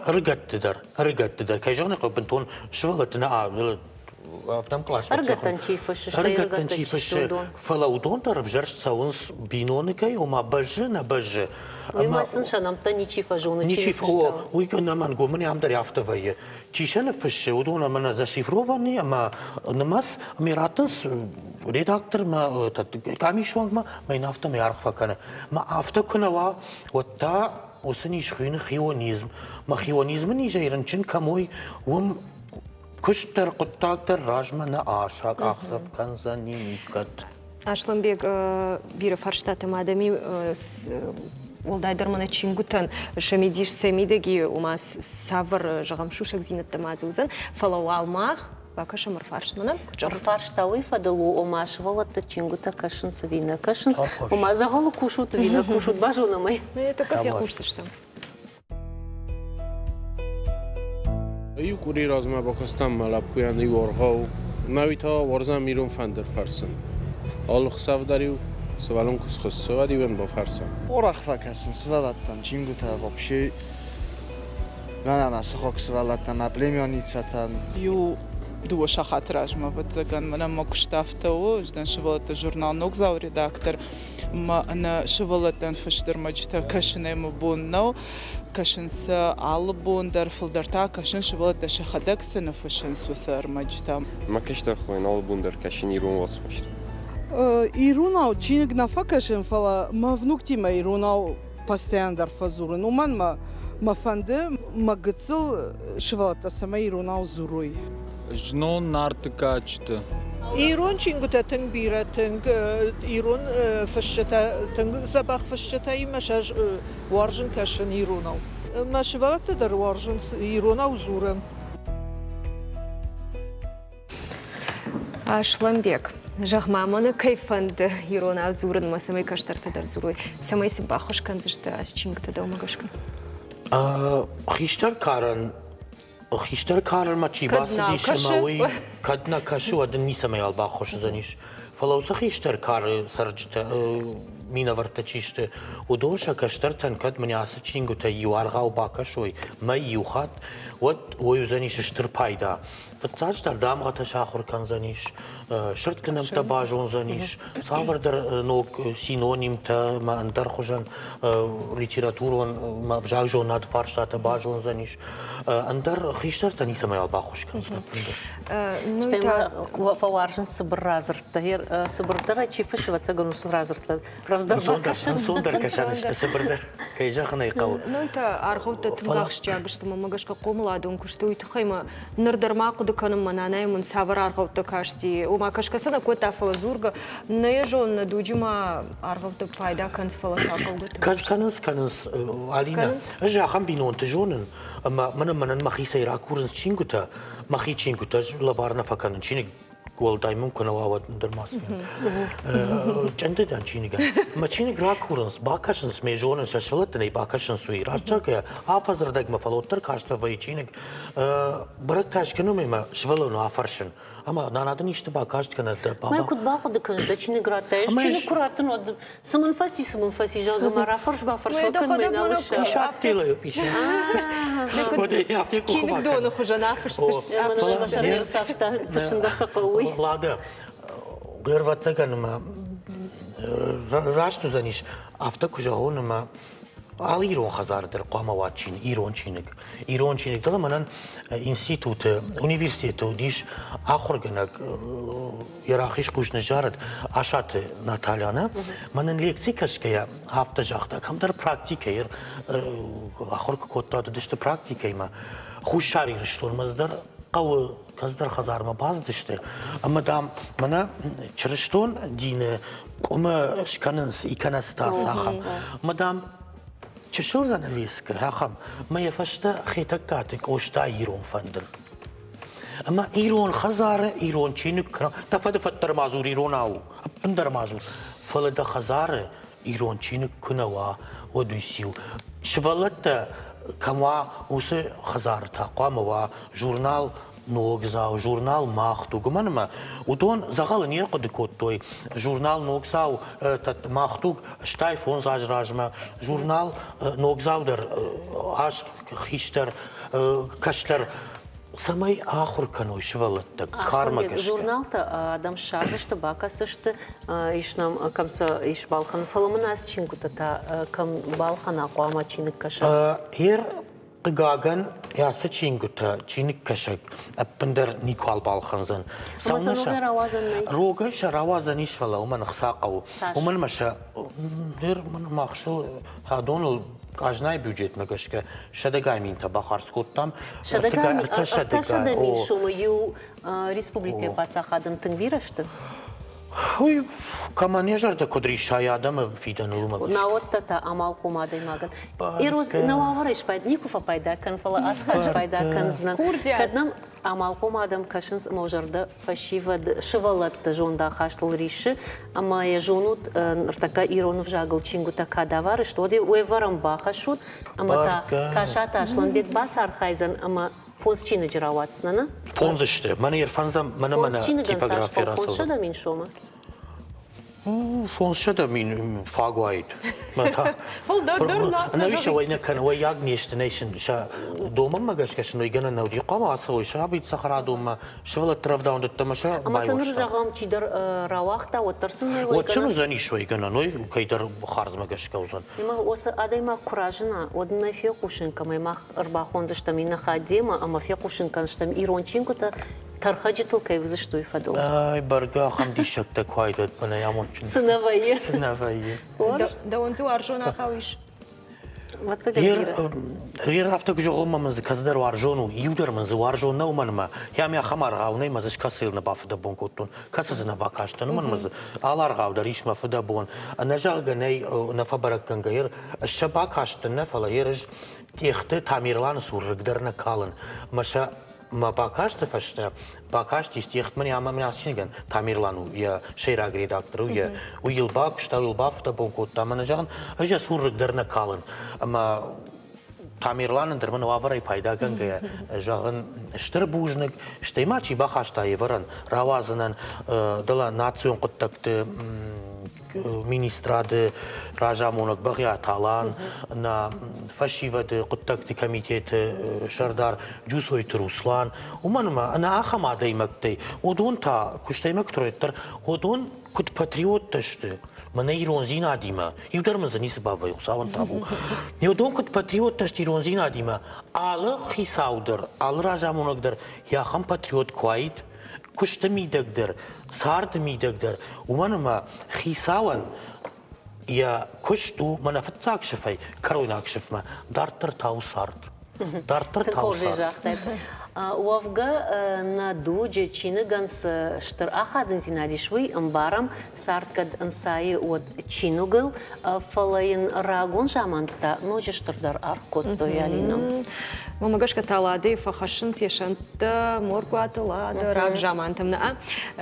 ӕрыгӕтты дӕр, ӕрыгӕтты дӕр, кӕй зӕгъын ӕй хъӕуы, бынтон сывӕллӕтты нӕ ӕвдӕм къласы Ӕрыгӕттӕн чи фыссы, стӕй ӕрыгӕттӕн чи фыссы, фӕлӕ уыдон дӕр ӕвзӕрст цӕуынц биноныгӕй, ома бӕззы, нӕ бӕззы. Уый ма сын сӕ нӕмттӕ ничи фӕзоны, чи ничи фӕ уый ӕнӕмӕнг уымӕн ам дӕр афтӕ вӕййы. Чи сӕ ныффыссы, уыдон ӕмӕ нӕ зашифровани ӕмӕ нымӕц ӕмӕ раттынц редактормӕ, къамисонгмӕ, ӕмӕ йын афтӕмӕй аргъ фӕкӕны. Мӕ афтӕ куы нӕ уа, уӕд та уыцы низ хуыйны хионизм. Мӕ хионизмы низӕй рынчын кӕм уой, уым Куыст дӕр, хъуыддаг дӕр размӕ нӕ асакъахдзӕф кӕндзӕни никӕд. Асланбег, бирӕ фарстатӕ ма адӕми уӕлдайдӕр мӕнӕ чингуытӕн сӕ мидис сӕ мидӕги, ома цавӕр, зӕгъӕм, сусӕгдзинӕдтӕ ма дзы уыдзӕн, фӕлӕ уал мах бакӕсӕм ӕрфарстмӕ, нӕ? Ӕрфарста уый фӕдыл у, ома сывӕллӕттӕ чингуытӕ кӕсынц ӕви нӕ кӕсынц, ома дзӕгъӕлы кусут ӕви нӕ кусут, базонӕм ӕй. Тӕккӕ фехъусдзыстӕм. Иу къуыри размӕ бакастӕн мӕ лӕппуйӕн иу аргъау. Науи та уарзӕм ирон фӕндыр фӕрсын. Алы хсӕв дӕр-иу сывӕллон куы схуыссы, уӕд-иу ын бафӕрсӕм. Арӕх фӕкӕсын сывӕллӕттӕн чингуытӕ вообще. Мӕнӕ мӕ сыхаг сывӕллӕттӕн, мӕ племянницӕтӕн. Иу дыууӕ сахаты размӕ, ӕвӕццӕгӕн, мӕнӕ мӕ куыст афтӕ у, ӕз дӕн сывӕллӕтты журнал «Ногдзау» редактор. Ӕмӕ ӕнӕ сывӕллӕттӕн фыст ӕрмӕджытӕ кӕсынӕй мӕ бон нӕу. Кӕсын сӕ алы бон дӕр, фылдӕр та кӕсын сывӕллӕттӕ сӕхӕдӕг цы ныффыссынц, уыцы ӕрмӕджытӕ. Мӕ кӕстӕр хойӕн алы бон дӕр кӕсын ирон уацмыстӕ. Иронау чиныг нӕ фӕкӕсын, фӕлӕ мӕ внуктимӕ иронау постоянно дӕр фӕдзурын. Уымӕн мӕ мӕ фӕнды мӕ гыццыл сывӕллӕттӕ цӕмӕй иронау дзурой. Знон Нарты кадджыты. Ирон чингуытӕ тынг бирӕ, тынг ирон фысджытӕ, тынг дзӕбӕх фысджытӕимӕ сӕ уарзын кӕсын иронау. Мӕ сывӕллӕттӕ дӕр уарзынц иронау дзурын. Аслӕнбег, зӕгъ-ма, мӕнӕ кӕй фӕнды иронау дзурынмӕ, цӕмӕй кӕстӕртӕ дӕр дзурой, цӕмӕй сын баххуыс кӕндзысты ацы чингуытӕ дӕумӕ гӕсгӕ? Хистӕр карӕн хистӕр карӕнмӕ чи бацыдис ӕмӕ уый кӕд нӕ кӕсы, уӕд ын ницӕмӕй баххуыс уыдзӕнис. Фӕлӕ уыцы хистӕр кары цӕрджытӕ, минӕвӕрттӕ чи сты, уыдон сӕ кӕстӕртӕн кӕд мын ацы чингуытӕй иу аргъау бакӕсой мӕй иу хатт, уӕд уый уыдзӕнис стыр пайда. Фыццаджыдӕр дамгъӕтӕ сахуыр кӕндзӕнис, сырдты нӕмттӕ базондзӕнис, цавӕрдӕр ног синонимтӕ ӕмӕ ӕндӕр хуызӕн литературон ӕмӕ ӕвзагзонынады фарстатӕ базондзӕнис. Ӕндӕр хистӕртӕ ницӕмӕй баххуыс кӕндзӕн. Стӕй ма фӕуарзынц цыбыр радзырдтӕ. Цыбырдӕрӕй чи фыссы, ӕвӕццӕгӕн, уыцы радзырдтӕ рӕвдздӕр бакӕсын. Ӕнцондӕр кӕсӕн сты цыбырдӕр, кӕй зӕгъын ӕй хъӕуы. Ну, та аргъӕуттӕ тынг ахсджиаг сты, мӕнмӕ гӕсгӕ хъомыладон куысты уый тыххӕй мӕ ныр дӕр ма хъуыды кӕнын, мӕ нанайы мын цавӕр аргъӕуттӕ касти. Ома кӕсгӕ сӕ нӕ кодта, фӕлӕ дзургӕ. Нӕ йӕ зонын, нӕ дуджы ма аргъӕуттӕ пайда кӕнынц, фӕлӕ та хъӕугӕ тынг. Кӕнынц, кӕнынц, Алинӕ. Ӕз ахӕм бинонты зонын, ӕмӕ мӕнӕ мӕнӕн мӕхицӕй ракурынц чингуытӕ, мӕхи чингуытӕ ӕз лӕвар нӕ фӕкӕнын чиныг уӕлдай мын куы нӕ уа, уӕд ӕндӕр ма цы. Чъынды дӕн чиныгӕн. Мӕ чиныг ракурынц, бакӕсынц мӕ зонын, сӕ сывӕллӕттӕн ӕй бакӕсынц уый. Раст зӕгъгӕйӕ, афӕдзы рдӕгмӕ, фӕлӕ уӕддӕр каст фӕвӕййы чиныг. Бӕрӕг та скӕнон ӕмӕ сывӕллоны афӕрсын. Ӕмӕ нана дын исты бакаст кӕнӕ дӕ баба. Мӕ куыд бахъуыды кӕныс, дӕ чиныг радтай? Ӕз чиныг куы раттын, уӕд цы мын фӕци, цы мын фӕци, зӕгъгӕ, мӕ рафӕрс-бафӕрс фӕкӕн, мӕ нал ссар. Ис афтӕ ис. Чиныгдоны хуызӕн афысдзысты. Фыссын дӕр сӕ хъӕуы. Лада, ӕрвӕццӕгӕн ӕмӕ раст уыдзӕнис, афтӕ куы зӕгъон ӕмӕ алы ирон хӕдзары дӕр хъуамӕ уа чиныг, ирон чиныг. Ирон чиныг. Дӕлӕ мӕнӕн институты, университеты уыдис ахуыргӕнӕг, йӕ рахиз хъус ныззарыд Асаты Наталья, нӕ? Мӕнӕн лекци кӕсгӕйӕ афтӕ загъта, кӕмдӕр практикӕйы ахуыр куы кодта, уыдысты практикӕимӕ. Хуссар Ирыстонмӕ дӕр хъӕуы кӕцыдӕр хӕдзармӕ бацыдысты ӕмӕ, дам, мӕнӕ чырыстон дины къуымы скӕнынц иконостас ахӕм. Ӕмӕ, дам, чысыл занавескӕ ахӕм, мӕ йӕ фӕстӕ Хетӕгкаты Къоста ирон фӕндыр. Ӕмӕ ирон хӕдзары ирон чиныг, дӕ фӕды фӕддӕр ма дзур иронау, ӕппындӕр ма дзур, фӕлӕ дӕ хӕдзары ирон чиныг куы нӕ уа, уӕд уый циу? Сывӕллӕттӕ кӕм уа, уыцы хӕдзары та хъуамӕ уа журнал Ногдзау, журнал Мах дуг. Уымӕн ӕмӕ уыдон дзӕгъӕлы не рхъуыды кодтой журнал Ногдзау, Мах дуг 85 азы размӕ, журнал Ногдзау дӕр аз хистӕр, кӕстӕр цӕмӕй ахуыр кӕной сывӕллӕттӕ кармӕ гӕсгӕ. Журналтӕ адӕм ссардзысты, бакӕсдзысты, ис нӕм кӕм сӕ ис балхӕнын, фӕлӕ мын ацы чингуытӕ та кӕм балхӕна хъуамӕ чиныгкӕсӕг? Ер хъыгагӕн, ацы чингуытӕ чиныгкӕсӕг ӕппындӕр никуал балхӕндзӕн. Ӕмӕ сӕ рогӕй рауадзӕн нӕй? Рогӕй сӕ рауадзӕн ис, фӕлӕ уымӕн ӕхца хъӕуы. Уымӕн ӕмӕ сӕ ныр махсыл адоныл. Къазнайы бюджетмӕ гӕсгӕ сӕдӕгай минтӕ бахардз кодтам. Сӕдӕгай 300 000 сомы иу республикӕйы паддзахадӕн тынг бирӕ сты? Уый кӕмӕн йӕ зӕрдӕ куыд рисса йӕ адӕмы фидӕныл, уымӕ гӕсгӕ. Науӕд та амалхъом адӕймагӕн. Ироз нӕ уавӕрӕй спайда никуы фӕпайда кӕн, фӕлӕ ацы хатт спайда кӕндзынӕн. Кӕд нӕм амалхъом адӕм кӕсынц ӕмӕ зӕрдӕ фӕсивӕд сывӕллӕтты зондахастыл риссы ӕмӕ йӕ зонут, ныртӕккӕ ирон ӕвзагыл чингуытӕ кадавар сты, уӕд уе вӕрӕн бахӕссут ӕмӕ та Касаты Аслӕнбег бацархайдзӕн ӕмӕ фондз чиныджы рауадздзынӕ, нӕ? Фондз сты. Мӕнӕ ӕрфӕндзӕм, мӕнӕ мӕнӕ типографи рацӕудзӕн. 500 000 сомы. 500 000 фаг уаид. Ӕнӕуи сӕ уӕй нӕ кӕны, уӕййаг не сты, нӕ сын сӕ домӕнмӕ гӕсгӕ сын уӕйгӕнӕн нӕ уыди. Хъуамӕ ацӕуой сабиты цӕхӕрадонмӕ, сывӕллӕтты рӕвдауӕндӕттӕ ӕмӕ сӕ Ӕмӕ сӕ ныр зӕгъӕм, чидӕр рауагъта, уӕддӕр сын нӕ Уӕд сын уыдзӕнис уӕйгӕнӕн, уый кӕйдӕр хардзмӕ гӕсгӕ уыдзӕн. Ӕмӕ уыцы адӕймаг куы разына, уӕд нӕ фехъусын кӕмӕй мах ӕрбахондзыстӕм иннӕ хатт демӕ ӕмӕ фехъусын кӕндзыстӕм ирон чингуытӕ тӕрхӕджытыл кӕй уыдзысты, уый фӕдыл. Ай, бӕргӕ ахӕм диссӕгтӕ куы айдӕд, мӕнӕ амондджын. Цы нӕ вӕййы. Цы нӕ вӕййы. Дӕуӕн дзы уарзон аргъау ис? Ер афтӕ куы зӕгъон, мӕ мын дзы кӕцыдӕр уарзон у, иу дӕр мын дзы уарзон нӕу мӕнмӕ. Йӕ ме ахӕм аргъау нӕй, мӕ дзы скӕцыйыл нӕ бафыдӕбон кодтон, кӕцы дзы нӕ бакастӕн, уымӕн мӕ дзы алы аргъау дӕр ис мӕ фыдӕбон. Ӕнӕзӕгъгӕ нӕй, нӕ фӕбӕрӕггӕнгӕ ер ӕз сӕ бакастӕн нӕ, фӕлӕ ер ӕз Тъехты Тамерланы цур рыг дӕр нӕ калын. Мӕ сӕ мӕ бакасты фӕстӕ бакастис Тъехтмӕ ӕмӕ мын ацы чиныгӕн Тамерлан у йӕ сӕйраг редактор у йӕ уый йыл бакуыста, уый йыл бафыдӕбон кодта ӕмӕ нӕ зӕгъын, ӕз йӕ цур рыг дӕр нӕ калын. Ӕмӕ Тамерланӕн дӕр мын уавӕрӕй пайдагӕнгӕйӕ зӕгъын стыр бузныг, стӕй ма чи бахаста йе вӕрӕн рауадзынӕн дӕлӕ национ хъуыддӕгты министрады разамонӕг Бӕгъиаты Алан, нӕ фӕсивӕды хъуыддӕгты комитеты сӕрдар Джусойты Руслан. Уымӕн ӕмӕ ӕнӕ ахӕм адӕймӕгтӕй, уыдон та, куыстӕймӕгты дӕр, уыдон куыд патриоттӕ сты, мӕнӕ ирондзинадимӕ, иу дӕр мын дзы ницы бавӕййы, Хуыцауӕн табу. Уыдон куыд патриоттӕ сты ирондзинадимӕ, алы хицау дӕр, алы разамонӕг дӕр йӕ ахӕм патриот куы уаид, куысты мидӕг дӕр, царды мидӕг дӕр, уымӕн ӕмӕ хицауӕн йӕ куыст у мӕнӕ фыццаг сыфӕй кӕройнаг сыфмӕ, дарддӕр та у цард. Дарддӕр та у цард. Загътай. Уӕвгӕ нӕ дуджы чиныгӕн цы стыр ахадындзинад ис, уый ӕмбарӕм, цард кӕд ӕнцайы, уӕд чиныгыл, фӕлӕ йын рагон заманты та ноджы стырдӕр аргъ кодтой Алинӕ. Уымӕ гӕсгӕ та Ладӕйы фӕхӕссынц йӕ сӕнттӕ, Моргуаты Лада, рагзамантӕм нӕ.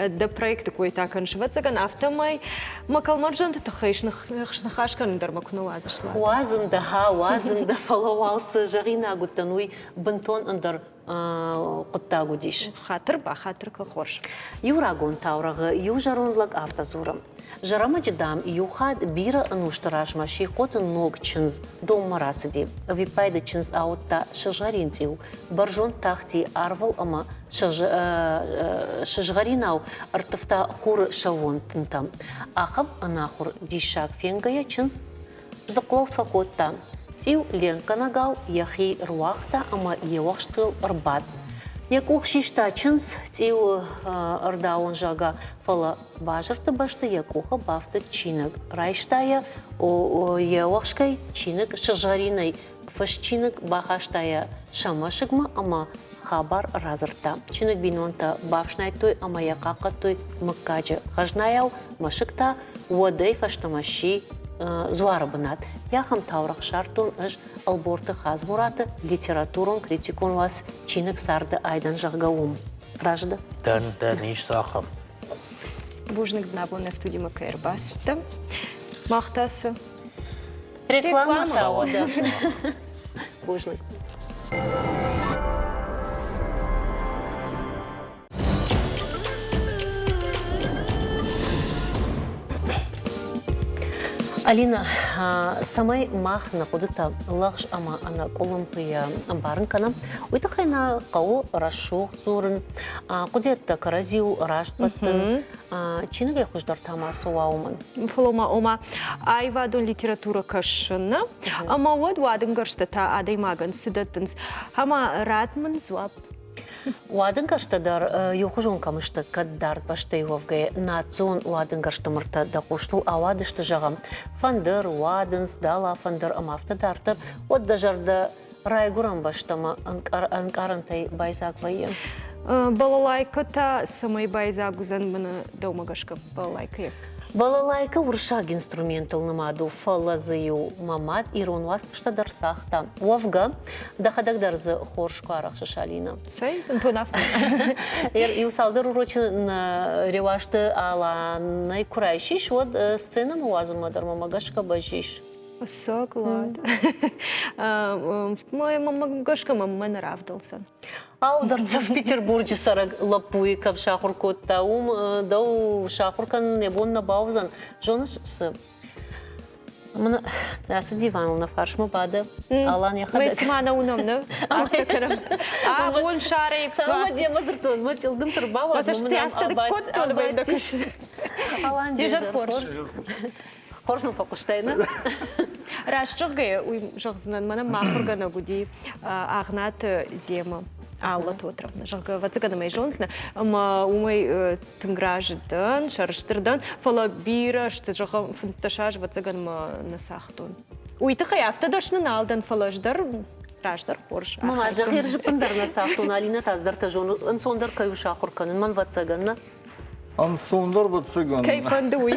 Дӕ проекты кой та кӕныс, ӕвӕццӕгӕн, афтӕмӕй мӕ кӕлмӕрзӕнты тыххӕй сныхас кӕнын дӕр мӕ куы нӕ уадзыс, Лада. Уадзын дӕ, уадзын дӕ, фӕлӕ уал цы зӕгъинаг уыдтӕн, уый бынтон ӕндӕр хъуыддаг уыдис. Хатыр бахатыр кӕ хорз. Иу рагон таурӕгъы иу зӕронд лӕг афтӕ дзуры. Зӕрӕмӕджы, дам, иу хатт бирӕ ӕнусты размӕ Сихъоты ног чындз донмӕ рацыди. Ӕвиппайды чындз ауыдта сызгъӕрин цъиу, бӕрзонд тахти арвыл ӕмӕ сызгъӕринау ӕрттывта хуры сӕууон тынтӕм. Ахӕм ӕнахуыр диссаг фенгӕйӕ чындз Дзыхълӕуд фӕкодта. Цъиу ленкгӕнӕгау йӕхи руагъта ӕмӕ йе уӕхстыл ӕрбадт. Йӕ къух систа чындз, цъиуы ӕрдауын, зӕгъгӕ, фӕлӕ базырты бӕсты йӕ къухы бафтыд чиныг. Райста йӕ йӕ уӕхскӕй чиныг сыгъзӕринӕй фыст чиныг, бахаста йӕ сӕ мӕсыгмӕ ӕмӕ хабар радзырдта. Чиныг бинонтӕ бафснайдтой ӕмӕ йӕ хъахъхъӕдтой мыггаджы хӕзнайау, мӕсыг та уӕдӕй фӕстӕмӕ сси дзуары бынат. Ахӕм таурӕгъ ссардтон ӕз Ӕлборты Хадзмураты литературон-критикон уац «Чиныг царды айдӕн», зӕгъгӕ, уым. Разы дӕ? Дӕн, дӕн, ис ахӕм. Бузныг дын абон нӕ студимӕ кӕй ӕрбацыдтӕ. Мах та цы? Реклама та уӕдӕ. Бузныг. Алина, цӕмӕй мах нӕ хъуыдытӕ лӕгъз ӕмӕ ӕнӕкъуылымпыйӕ ӕмбарын кӕнӕм, уый тыххӕй нӕ хъӕуы рӕсугъд дзурын, хъуыдыйӕдтӕ кӕрӕдзиуыл раст бӕттын. Чиныгӕй хуыздӕр та ма цы уа уымӕн? Фӕлӕ ма ома аивадон литературӕ кӕсын ӕмӕ уӕд уадынгӕрзтӕ та адӕймагӕн цы дӕттынц? Ӕмӕ ратт мын дзуапп. Уадынгӕрзтӕ дӕр иухуызон кӕм сты, кӕд дард бӕстӕйы уӕвгӕйӕ национ уадынгӕрзты мыртӕ дӕ хъустыл ауадысты, зӕгъӕм, фӕндыр, уадындз, дала фӕндыр ӕмӕ афтӕ дарддӕр, уӕд дӕ зӕрдӕ райгуырӕн бӕстӕмӕ ӕнкъарӕнтӕй байдзаг вӕййы. Балалайка та цӕмӕй байдзаг уыдзӕн мӕнӕ дӕумӕ гӕсгӕ балалайкӕйы? Балалайка уырыссаг инструментыл нымад у, фӕлӕ дзы-иу мӕ мад ирон уацмыстӕ дӕр цагъта. Уӕвгӕ, дӕхӕдӕг дӕр дзы хорз куы арӕхсыс, Алина. Цӕй, бынтон афтӕ. Иу цалдӕр урочы Реуазты Аланӕй куы райсис, уӕд сценӕмӕ уадзынмӕ дӕр мӕмӕ гӕсгӕ бӕззис. Соклад. Мӕ гӕсгӕ мӕм мӕ нӕ равдӕлдзӕн. Ау, дӕрддзӕф Петербурджы цӕрӕг лӕппуйы кӕм сахуыр кодта, уым дӕу сахуыр кӕнын йӕ бон нӕ бауыдзӕн. Зоныс цы? Мын ацы диваныл нӕ фарсмӕ бады Алан йӕхӕдӕг. Мӕ цыма нӕ уынӕм, нӕ? Афтӕ кӕнӕм. Абон сарӕй Цалынмӕ демӕ дзырдтон, мӕ чъылдымты рбауадз, мын ам абадтис. Алан, де зӕр хорз. Хорз мын фӕхъуыстай, нӕ? Раст зӕгъгӕйӕ, уый зӕгъдзынӕн, мӕнӕн мӕ ахуыргӕнӕг уыди Агънаты Зема. Алла Тотровна, зӕгъгӕ, ӕвӕццӕгӕн ӕм ӕй зондзынӕ, ӕмӕ уымӕй тынг разы дӕн, сӕрыстыр дӕн, фӕлӕ бирӕ сты, зӕгъӕм, 15 азы, ӕвӕццӕгӕн мӕ нӕ цагътон. Уый тыххӕй афтӕ дӕсны нал дӕн, фӕлӕ ӕз дӕр раздӕр хорз. Мама, зӕгъ, ӕрзыппын дӕр нӕ цагътон, Алинӕ та цыдӕртӕ зоны, ӕнцондӕр кӕй у сахуыр кӕнын, мӕн ӕвӕццӕгӕн, нӕ? Ӕнцондӕр ӕвӕццӕгӕн. Кӕй фӕнды уый.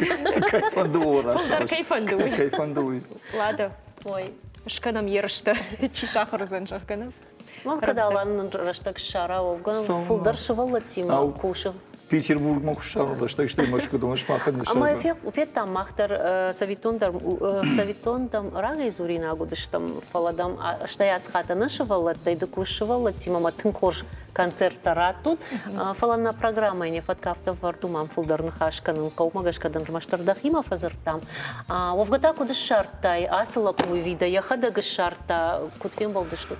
Кӕй фӕнды уый. Фылдӕр кӕй фӕнды уый. Кӕй фӕнды уый. Лада, ой, скӕнӕм ерыстӕ, чи сахуыр уыдзӕн, зӕгъгӕ, нӕ? Мӕн кӕд Алан рӕстӕг ссара, уӕвгӕ фылдӕр сывӕллӕттимӕ кусы. Петербургмӕ куы ссарон рӕстӕг, стӕй Мӕскуыдон сымахӕн не Ӕмӕ федтам мах дӕр цӕвиттон дӕр цӕвиттон дӕм рагӕй дзуринаг уыдыстӕм, фӕлӕ дӕм стӕй ацы хатт ӕнӕ сывӕллӕттӕй ды кус сывӕллӕттимӕ мӕ тынг хорз концерттӕ раттут, фӕлӕ нӕ программӕйы не фӕтк афтӕ ӕвӕрд у, мӕм фылдӕр ныхас кӕнын хъӕуы, гӕсгӕ дын ӕрмӕстдӕр дӕхимӕ фӕдзырдтам. Уӕвгӕ та куыд ссардтай ацы лӕппуйы видӕ, йӕхӕдӕг ссардта, куыд фембӕлдыстут?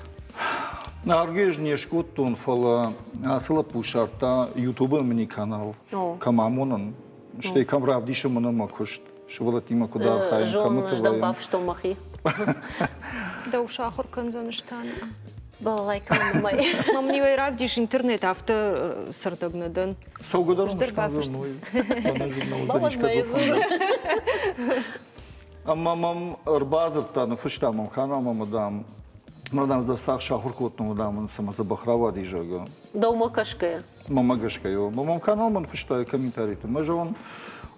Аргӕ не скодтон, фӕлӕ ацы лӕппу ссардта Ютубы мини-канал, кӕм амонын, стӕй кӕм равдисы мӕнӕн мӕ куыст, сывӕллӕттимӕ куыд архайын, кӕмыты Зон, ӕз бафыстон мӕхи. Дӕу сахуыр кӕндзӕн стан. Балалайка мамай. Мам не равдис интернет афтӕ цӕрдӕг нӕ дӕн. Цӕугӕ дӕр скӕндзӕн, Ӕмӕ мӕм ӕрбадзырдта, ныффыста мӕм каналмӕ, ӕмӕ, дам, мӕ, дам, сах сахуыр кодтон, дам, мын цӕмӕ дзӕбӕх рауади, зӕгъгӕ. Дӕумӕ кӕсгӕйӕ? Мӕмӕ гӕсгӕ, мӕм каналмӕ ныффыста комментариты. Мӕ зӕгъын,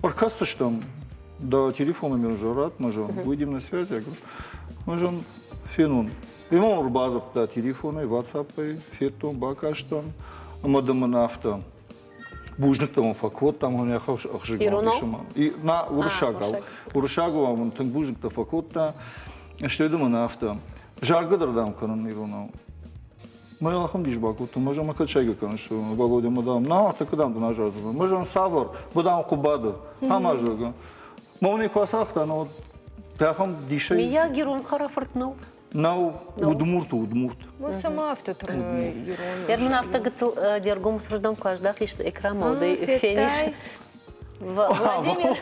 ӕркӕсдзыстӕм, дӕ телефон номер уже рад, мӕ зӕгъын, выйдем на связь, я говорю, мӕ зӕгъын, фенон. И мӕм ӕрбадзырдта телефонӕй, ватсаппӕй, федтон, бакастӕн, ӕмӕ дын мын афтӕ, бузныг мын фӕкодта, мын ӕхсызгон На, уырыссагау. Уырыссагау мын тынг бузныгтӕ фӕкодта. Стӕй дын мын афтӕ, заргӕ дӕр дам кӕнын иронау. Мӕ ахӕм дис бакодтон, мӕ зӕгъ, кӕд сайгӕ кӕныс, Володя, мӕ дам, на, ӕртӕккӕ дам дын азардзынӕн. Мӕ зӕгъ, цавӕр? Мӕ дам, хъуыбады. Ӕмӕ зӕгъы. Мӕ уын куы ацагъта, ну, ахӕм дисӕй... Миййаг ирон хӕрӕфырт нӕу? Нӕу, удмурт у, удмурт. Ну, сама афтӕ тырны ирон. Ер мын афтӕ гыццыл де ргом срыздӕм куы аздахис экранмӕ, уӕд фенис. Владимир,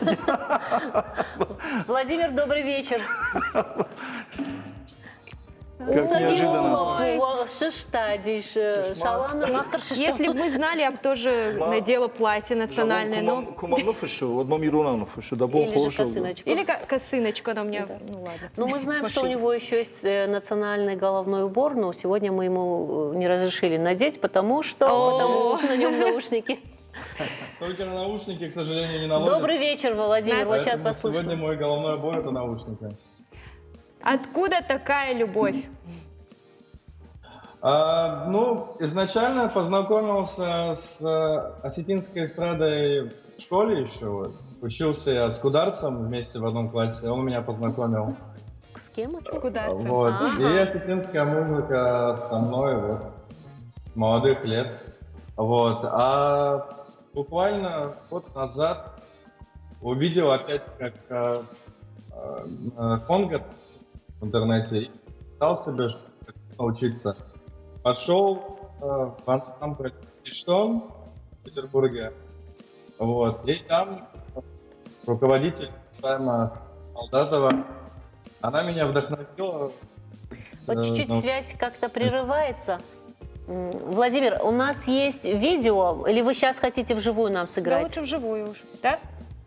Владимир, добрый вечер. Как неожиданно. Если бы мы знали, я бы тоже надела платье национальное. Но... Куы мӕм ныффыссы, уӕд мӕм иронау ныффыссы, да бон хорз. Или косыночку она мне, ну ладно. Ну, мы знаем, что у него еще есть национальный головной убор, но сегодня мы ему не разрешили надеть, потому что потому на нем наушники. Только на наушники, к сожалению, не наложат. Добрый вечер, Владимир. Вот сейчас послушаем. Сегодня мой головной убор – это наушники. Откуда такая любовь? Ну, изначально познакомился с осетинской эстрадой в школе еще. Вот. Учился я с Кударцем вместе в одном классе, он меня познакомил. С кем учился? С Кударцем. Вот. И осетинская музыка со мной вот, с молодых лет. Вот. А буквально год назад увидел опять, как Конго в интернете и стал себе научиться. Пошел в ансамбль «Штон» в Петербурге. Вот. И там руководитель Сайма Алдатова, она меня вдохновила. Вот чуть-чуть связь как-то прерывается. Владимир, у нас есть видео, или вы сейчас хотите вживую нам сыграть? Да лучше вживую уж, да?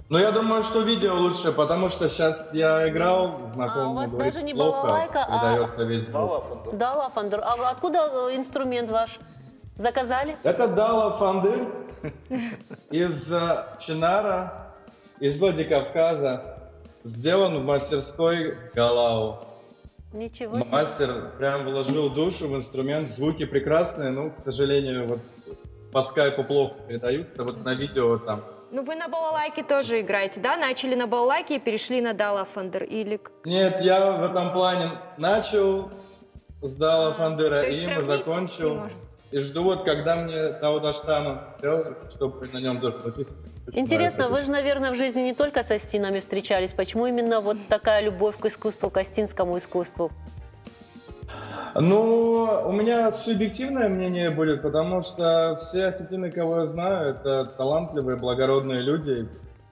Ну, я думаю, что видео лучше, потому что сейчас я играл, знакомый А, у вас говорит, даже не плохо, балалайка, а- передается весь звук. Да, Лафандер. А откуда инструмент ваш? Заказали? Это Дала Фандыр из Чинара, из Владикавказа. Сделан в мастерской Галау. Ничего себе. Мастер прям вложил душу в инструмент, звуки прекрасные, но, к сожалению, вот по скайпу плохо передаются, вот на видео там. Ну, вы на балалайке тоже играете, да? Начали на балалайке и перешли на Далафандер или... Нет, я в этом плане начал с Дала Фандера То есть и им и сравнить не закончил. можно. И жду вот, когда мне Таудаштану сделают, чтобы на нем тоже получить. Интересно, вы же, наверное, в жизни не только с Астинами встречались. Почему именно вот такая любовь к искусству, к астинскому искусству? Ну, у меня субъективное мнение будет, потому что все осетины, кого я знаю, это талантливые, благородные люди,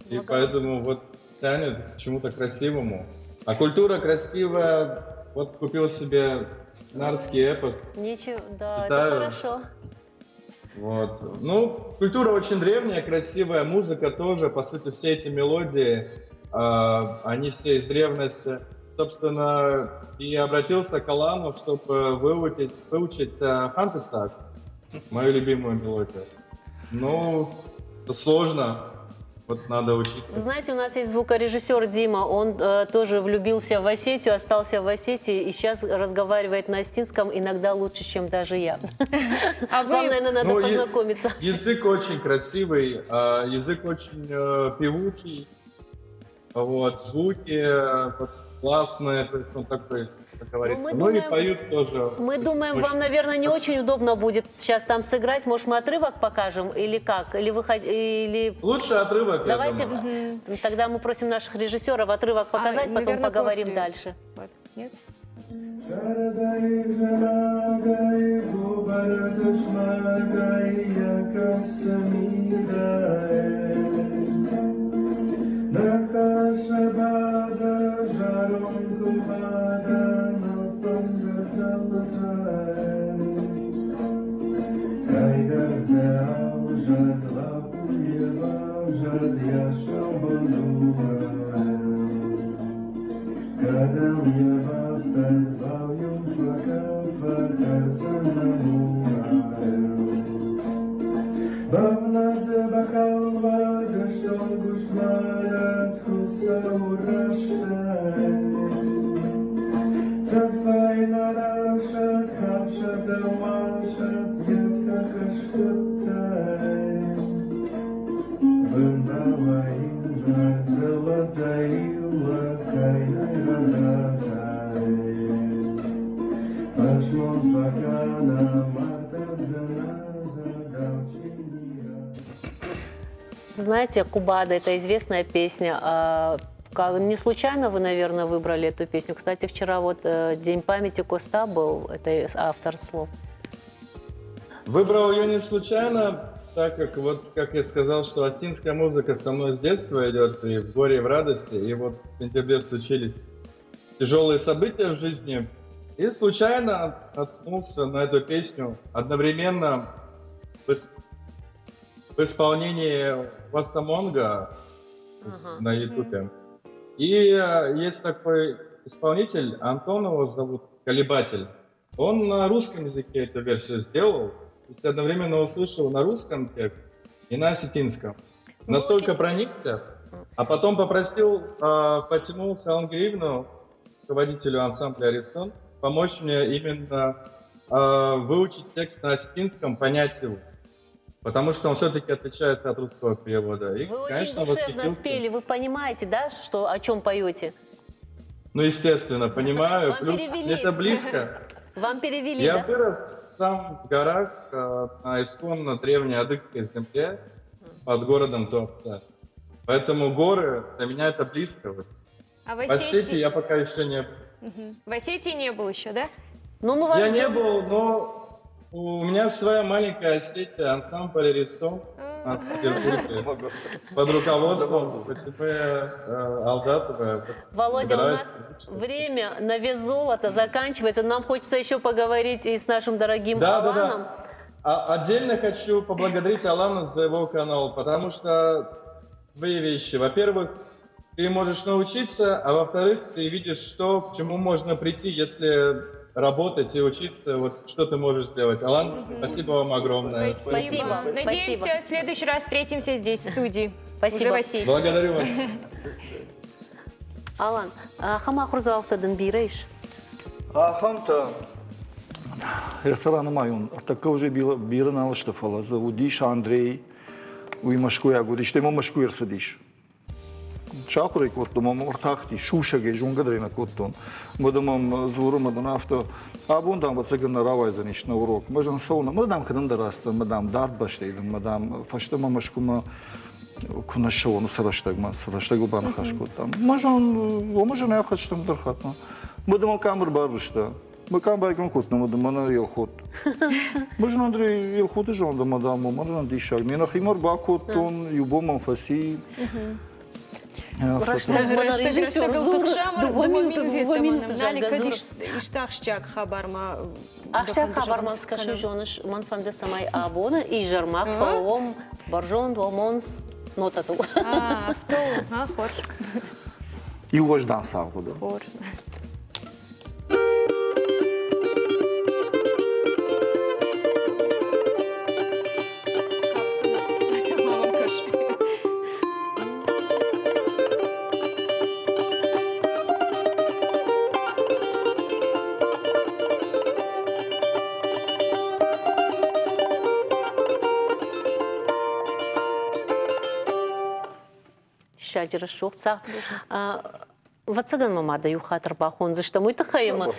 и поэтому вот тянет к чему-то красивому. А культура красивая, вот купил себе нардский эпос, Ничего, да, это Читаю. хорошо. вот. Ну, культура очень древняя, красивая, музыка тоже, по сути, все эти мелодии, они все из древности. Собственно, и обратился к Алану, чтобы выучить Хантесак, мою любимую мелодию. Ну, это сложно, вот надо учить. Вы знаете, у нас есть звукорежиссер Дима, он тоже влюбился в Осетию, остался в Осетии и сейчас разговаривает на астинском иногда лучше, чем даже я. А Вам, наверное, надо Ну, познакомиться. Язык очень красивый, язык очень певучий, вот, звуки вот, классные, то есть он такой, как говорится. Ну, мы Ну, думаем- и поют тоже. Мы очень думаем, вам, мощно. наверное, не очень удобно будет сейчас там сыграть. Может, мы отрывок покажем или как? Или вы или Лучше отрывок, я Давайте думаю. тогда мы просим наших режиссеров отрывок показать, потом А, наверное, поговорим после. дальше. Вот, нет? Знаете, Кубада – это известная песня. Не случайно вы, наверное, выбрали эту песню. Кстати, вчера вот День памяти Коста был, это автор слов. Выбрал ее не случайно, так как, вот, как я сказал, что астинская музыка со мной с детства идет, и в горе, и в радости. И вот в сентябре случились тяжелые события в жизни. И случайно наткнулся на эту песню одновременно в исполнении Вассамонга на Ютубе. И есть такой исполнитель, Антон его зовут, Колебатель. Он на русском языке эту версию сделал. То есть одновременно услышал на русском текст и на осетинском. Настолько проникся, а потом попросил Фатиму Салангиевну, руководителю ансамбля «Аристон», помочь мне именно выучить текст на осетинском, понять его. Потому что он все-таки отличается от русского перевода. И, Вы очень конечно, душевно восхитился. спели, вы понимаете, да, что, о чем поете? Ну, естественно, понимаю. Вам Плюс перевели. это близко. Вам перевели, Я да? вырос сам в горах на исконно древней адыгской земле под городом Туапсе. Поэтому горы для меня это близко. Вот. А в В Осетии Осетии? я пока еще не был. Мгм. В Осетии не был еще, да? Ну, мы вас Я не ждем. был, но у меня своя маленькая Осетия, ансамбль «Аристон». нас в Петербурге под руководством ПЧП Алдатова. Володя, у нас время на вес золота заканчивается. Нам хочется еще поговорить и с нашим дорогим да, Аланом. Да, да. А, отдельно хочу поблагодарить Алана за его канал, потому что две вещи. Во-первых, ты можешь научиться, а во-вторых, ты видишь, что, к чему можно прийти, если работать и учиться, вот что ты можешь сделать. Алан, спасибо вам огромное. Спасибо. Спасибо. Надеемся, в следующий раз встретимся здесь, в студии. Спасибо. Уже в Осетии. Благодарю вас. Алан, ахӕм ахуырдзаутӕ дын бирӕ ис? Ахӕмтӕ йӕ сӕр анымайон. Ӕртӕккӕ уже бирӕ нал сты, фӕлӕ дзы уыдис Андрей, уый мӕскуыйаг уыдис, стӕй ма Мӕскуыйы ӕрцыдис. Сахуыр ӕй кодтон, мӕм ӕртахти, сусӕгӕй зонгӕ дӕр ӕй нӕ кодтон. Уӕд мӕм дзуры, мӕ дын афтӕ, абон, дам, ӕцӕгӕн нӕ рауайдзӕнис нӕ урок. Мӕ зын цӕуын, мӕ дам, кӕдӕм дӕр ацыдтӕн, мӕ дам, дард бӕстӕй дын, мӕ дам, фӕстӕмӕ Мӕскуымӕ куы нӕ ссӕуон уыцы рӕстӕгмӕ, цы рӕстӕгыл баныхас кодтам. Мӕ зон, уымӕ зын ӕххӕстӕм дӕр хатмӕ. Мӕ дын мӕ къам ӕрбарвыста. Мӕ къам байгом кодтам, ӕмӕ мӕнӕ Елхот. Мӕ зын Андрей Елхоты зонд ӕмӕ дам, мӕ зын диссаг. Ме нӕхимӕ ӕрбакодтон, иу бон мӕм фӕци. Исты ахсджиаг хабар ма Ахсджиаг хабар мӕм скӕсы, зоныс, мӕн фӕнды, цӕмӕй абоны изӕр мах фӕуӕм бӕрзонд уӕлмонц нотатыл. Афтӕ у, хорз. Иу уӕздан цагъд Хорз. Диссаджы рӕсугъд цагъд. Ӕвӕццӕгӕн мӕ мадӕй иу хатт ӕрбахондзыстӕм уый тыххӕй ӕмӕ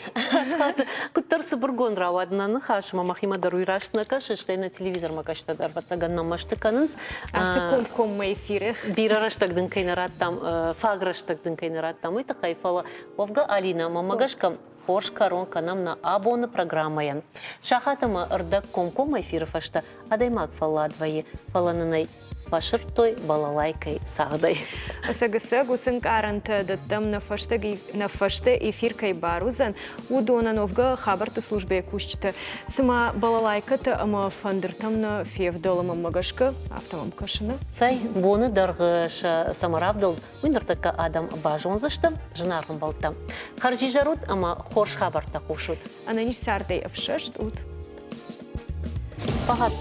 куыддӕр цыбыргонд рауад нӕ ныхас, ӕмӕ мӕхимӕ дӕр уый раст нӕ кӕсы, стӕй нӕ телевизормӕ кӕсджытӕ дӕр ӕвӕццӕгӕн нӕ мӕсты кӕнынц. Ацы комкоммӕ эфиры. Бирӕ рӕстӕг дын кӕй нӕ радтам, фаг рӕстӕг дын кӕй нӕ радтам, уый тыххӕй, фӕлӕ уӕвгӕ Алинӕ, мӕнмӕ гӕсгӕ, хорз кӕрон кӕнӕм нӕ абоны программӕйӕн. Сахат ӕмӕ ӕрдӕг комкоммӕ эфиры фӕстӕ адӕймаг фӕллад вӕййы, фӕлӕ нын ӕй фӕсырдтой балалайкӕй цагъдӕй. Ӕцӕг уыцы ӕнкъарӕнтӕ дӕттӕм нӕ нӕ фӕстӕ эфир кӕй бар уыдзӕн, уыдонӕн уӕвгӕ хабӕртты службӕйы кусджытӕ цыма балалайкӕтӕ ӕмӕ фӕндыртӕм нӕ февдӕлы мӕнмӕ гӕсгӕ, афтӕ мӕм кӕсыны. Цӕй, боны дӕргъы сӕ цӕмӕ равдӕлд, уый ныртӕккӕ адӕм базондзысты, зынаргъ ӕмбӕлттӕ. Хӕрзизӕр ут ӕмӕ хорз хабӕрттӕ хъусут. Ӕнӕниз цардӕй ӕфсӕст ут. Багат.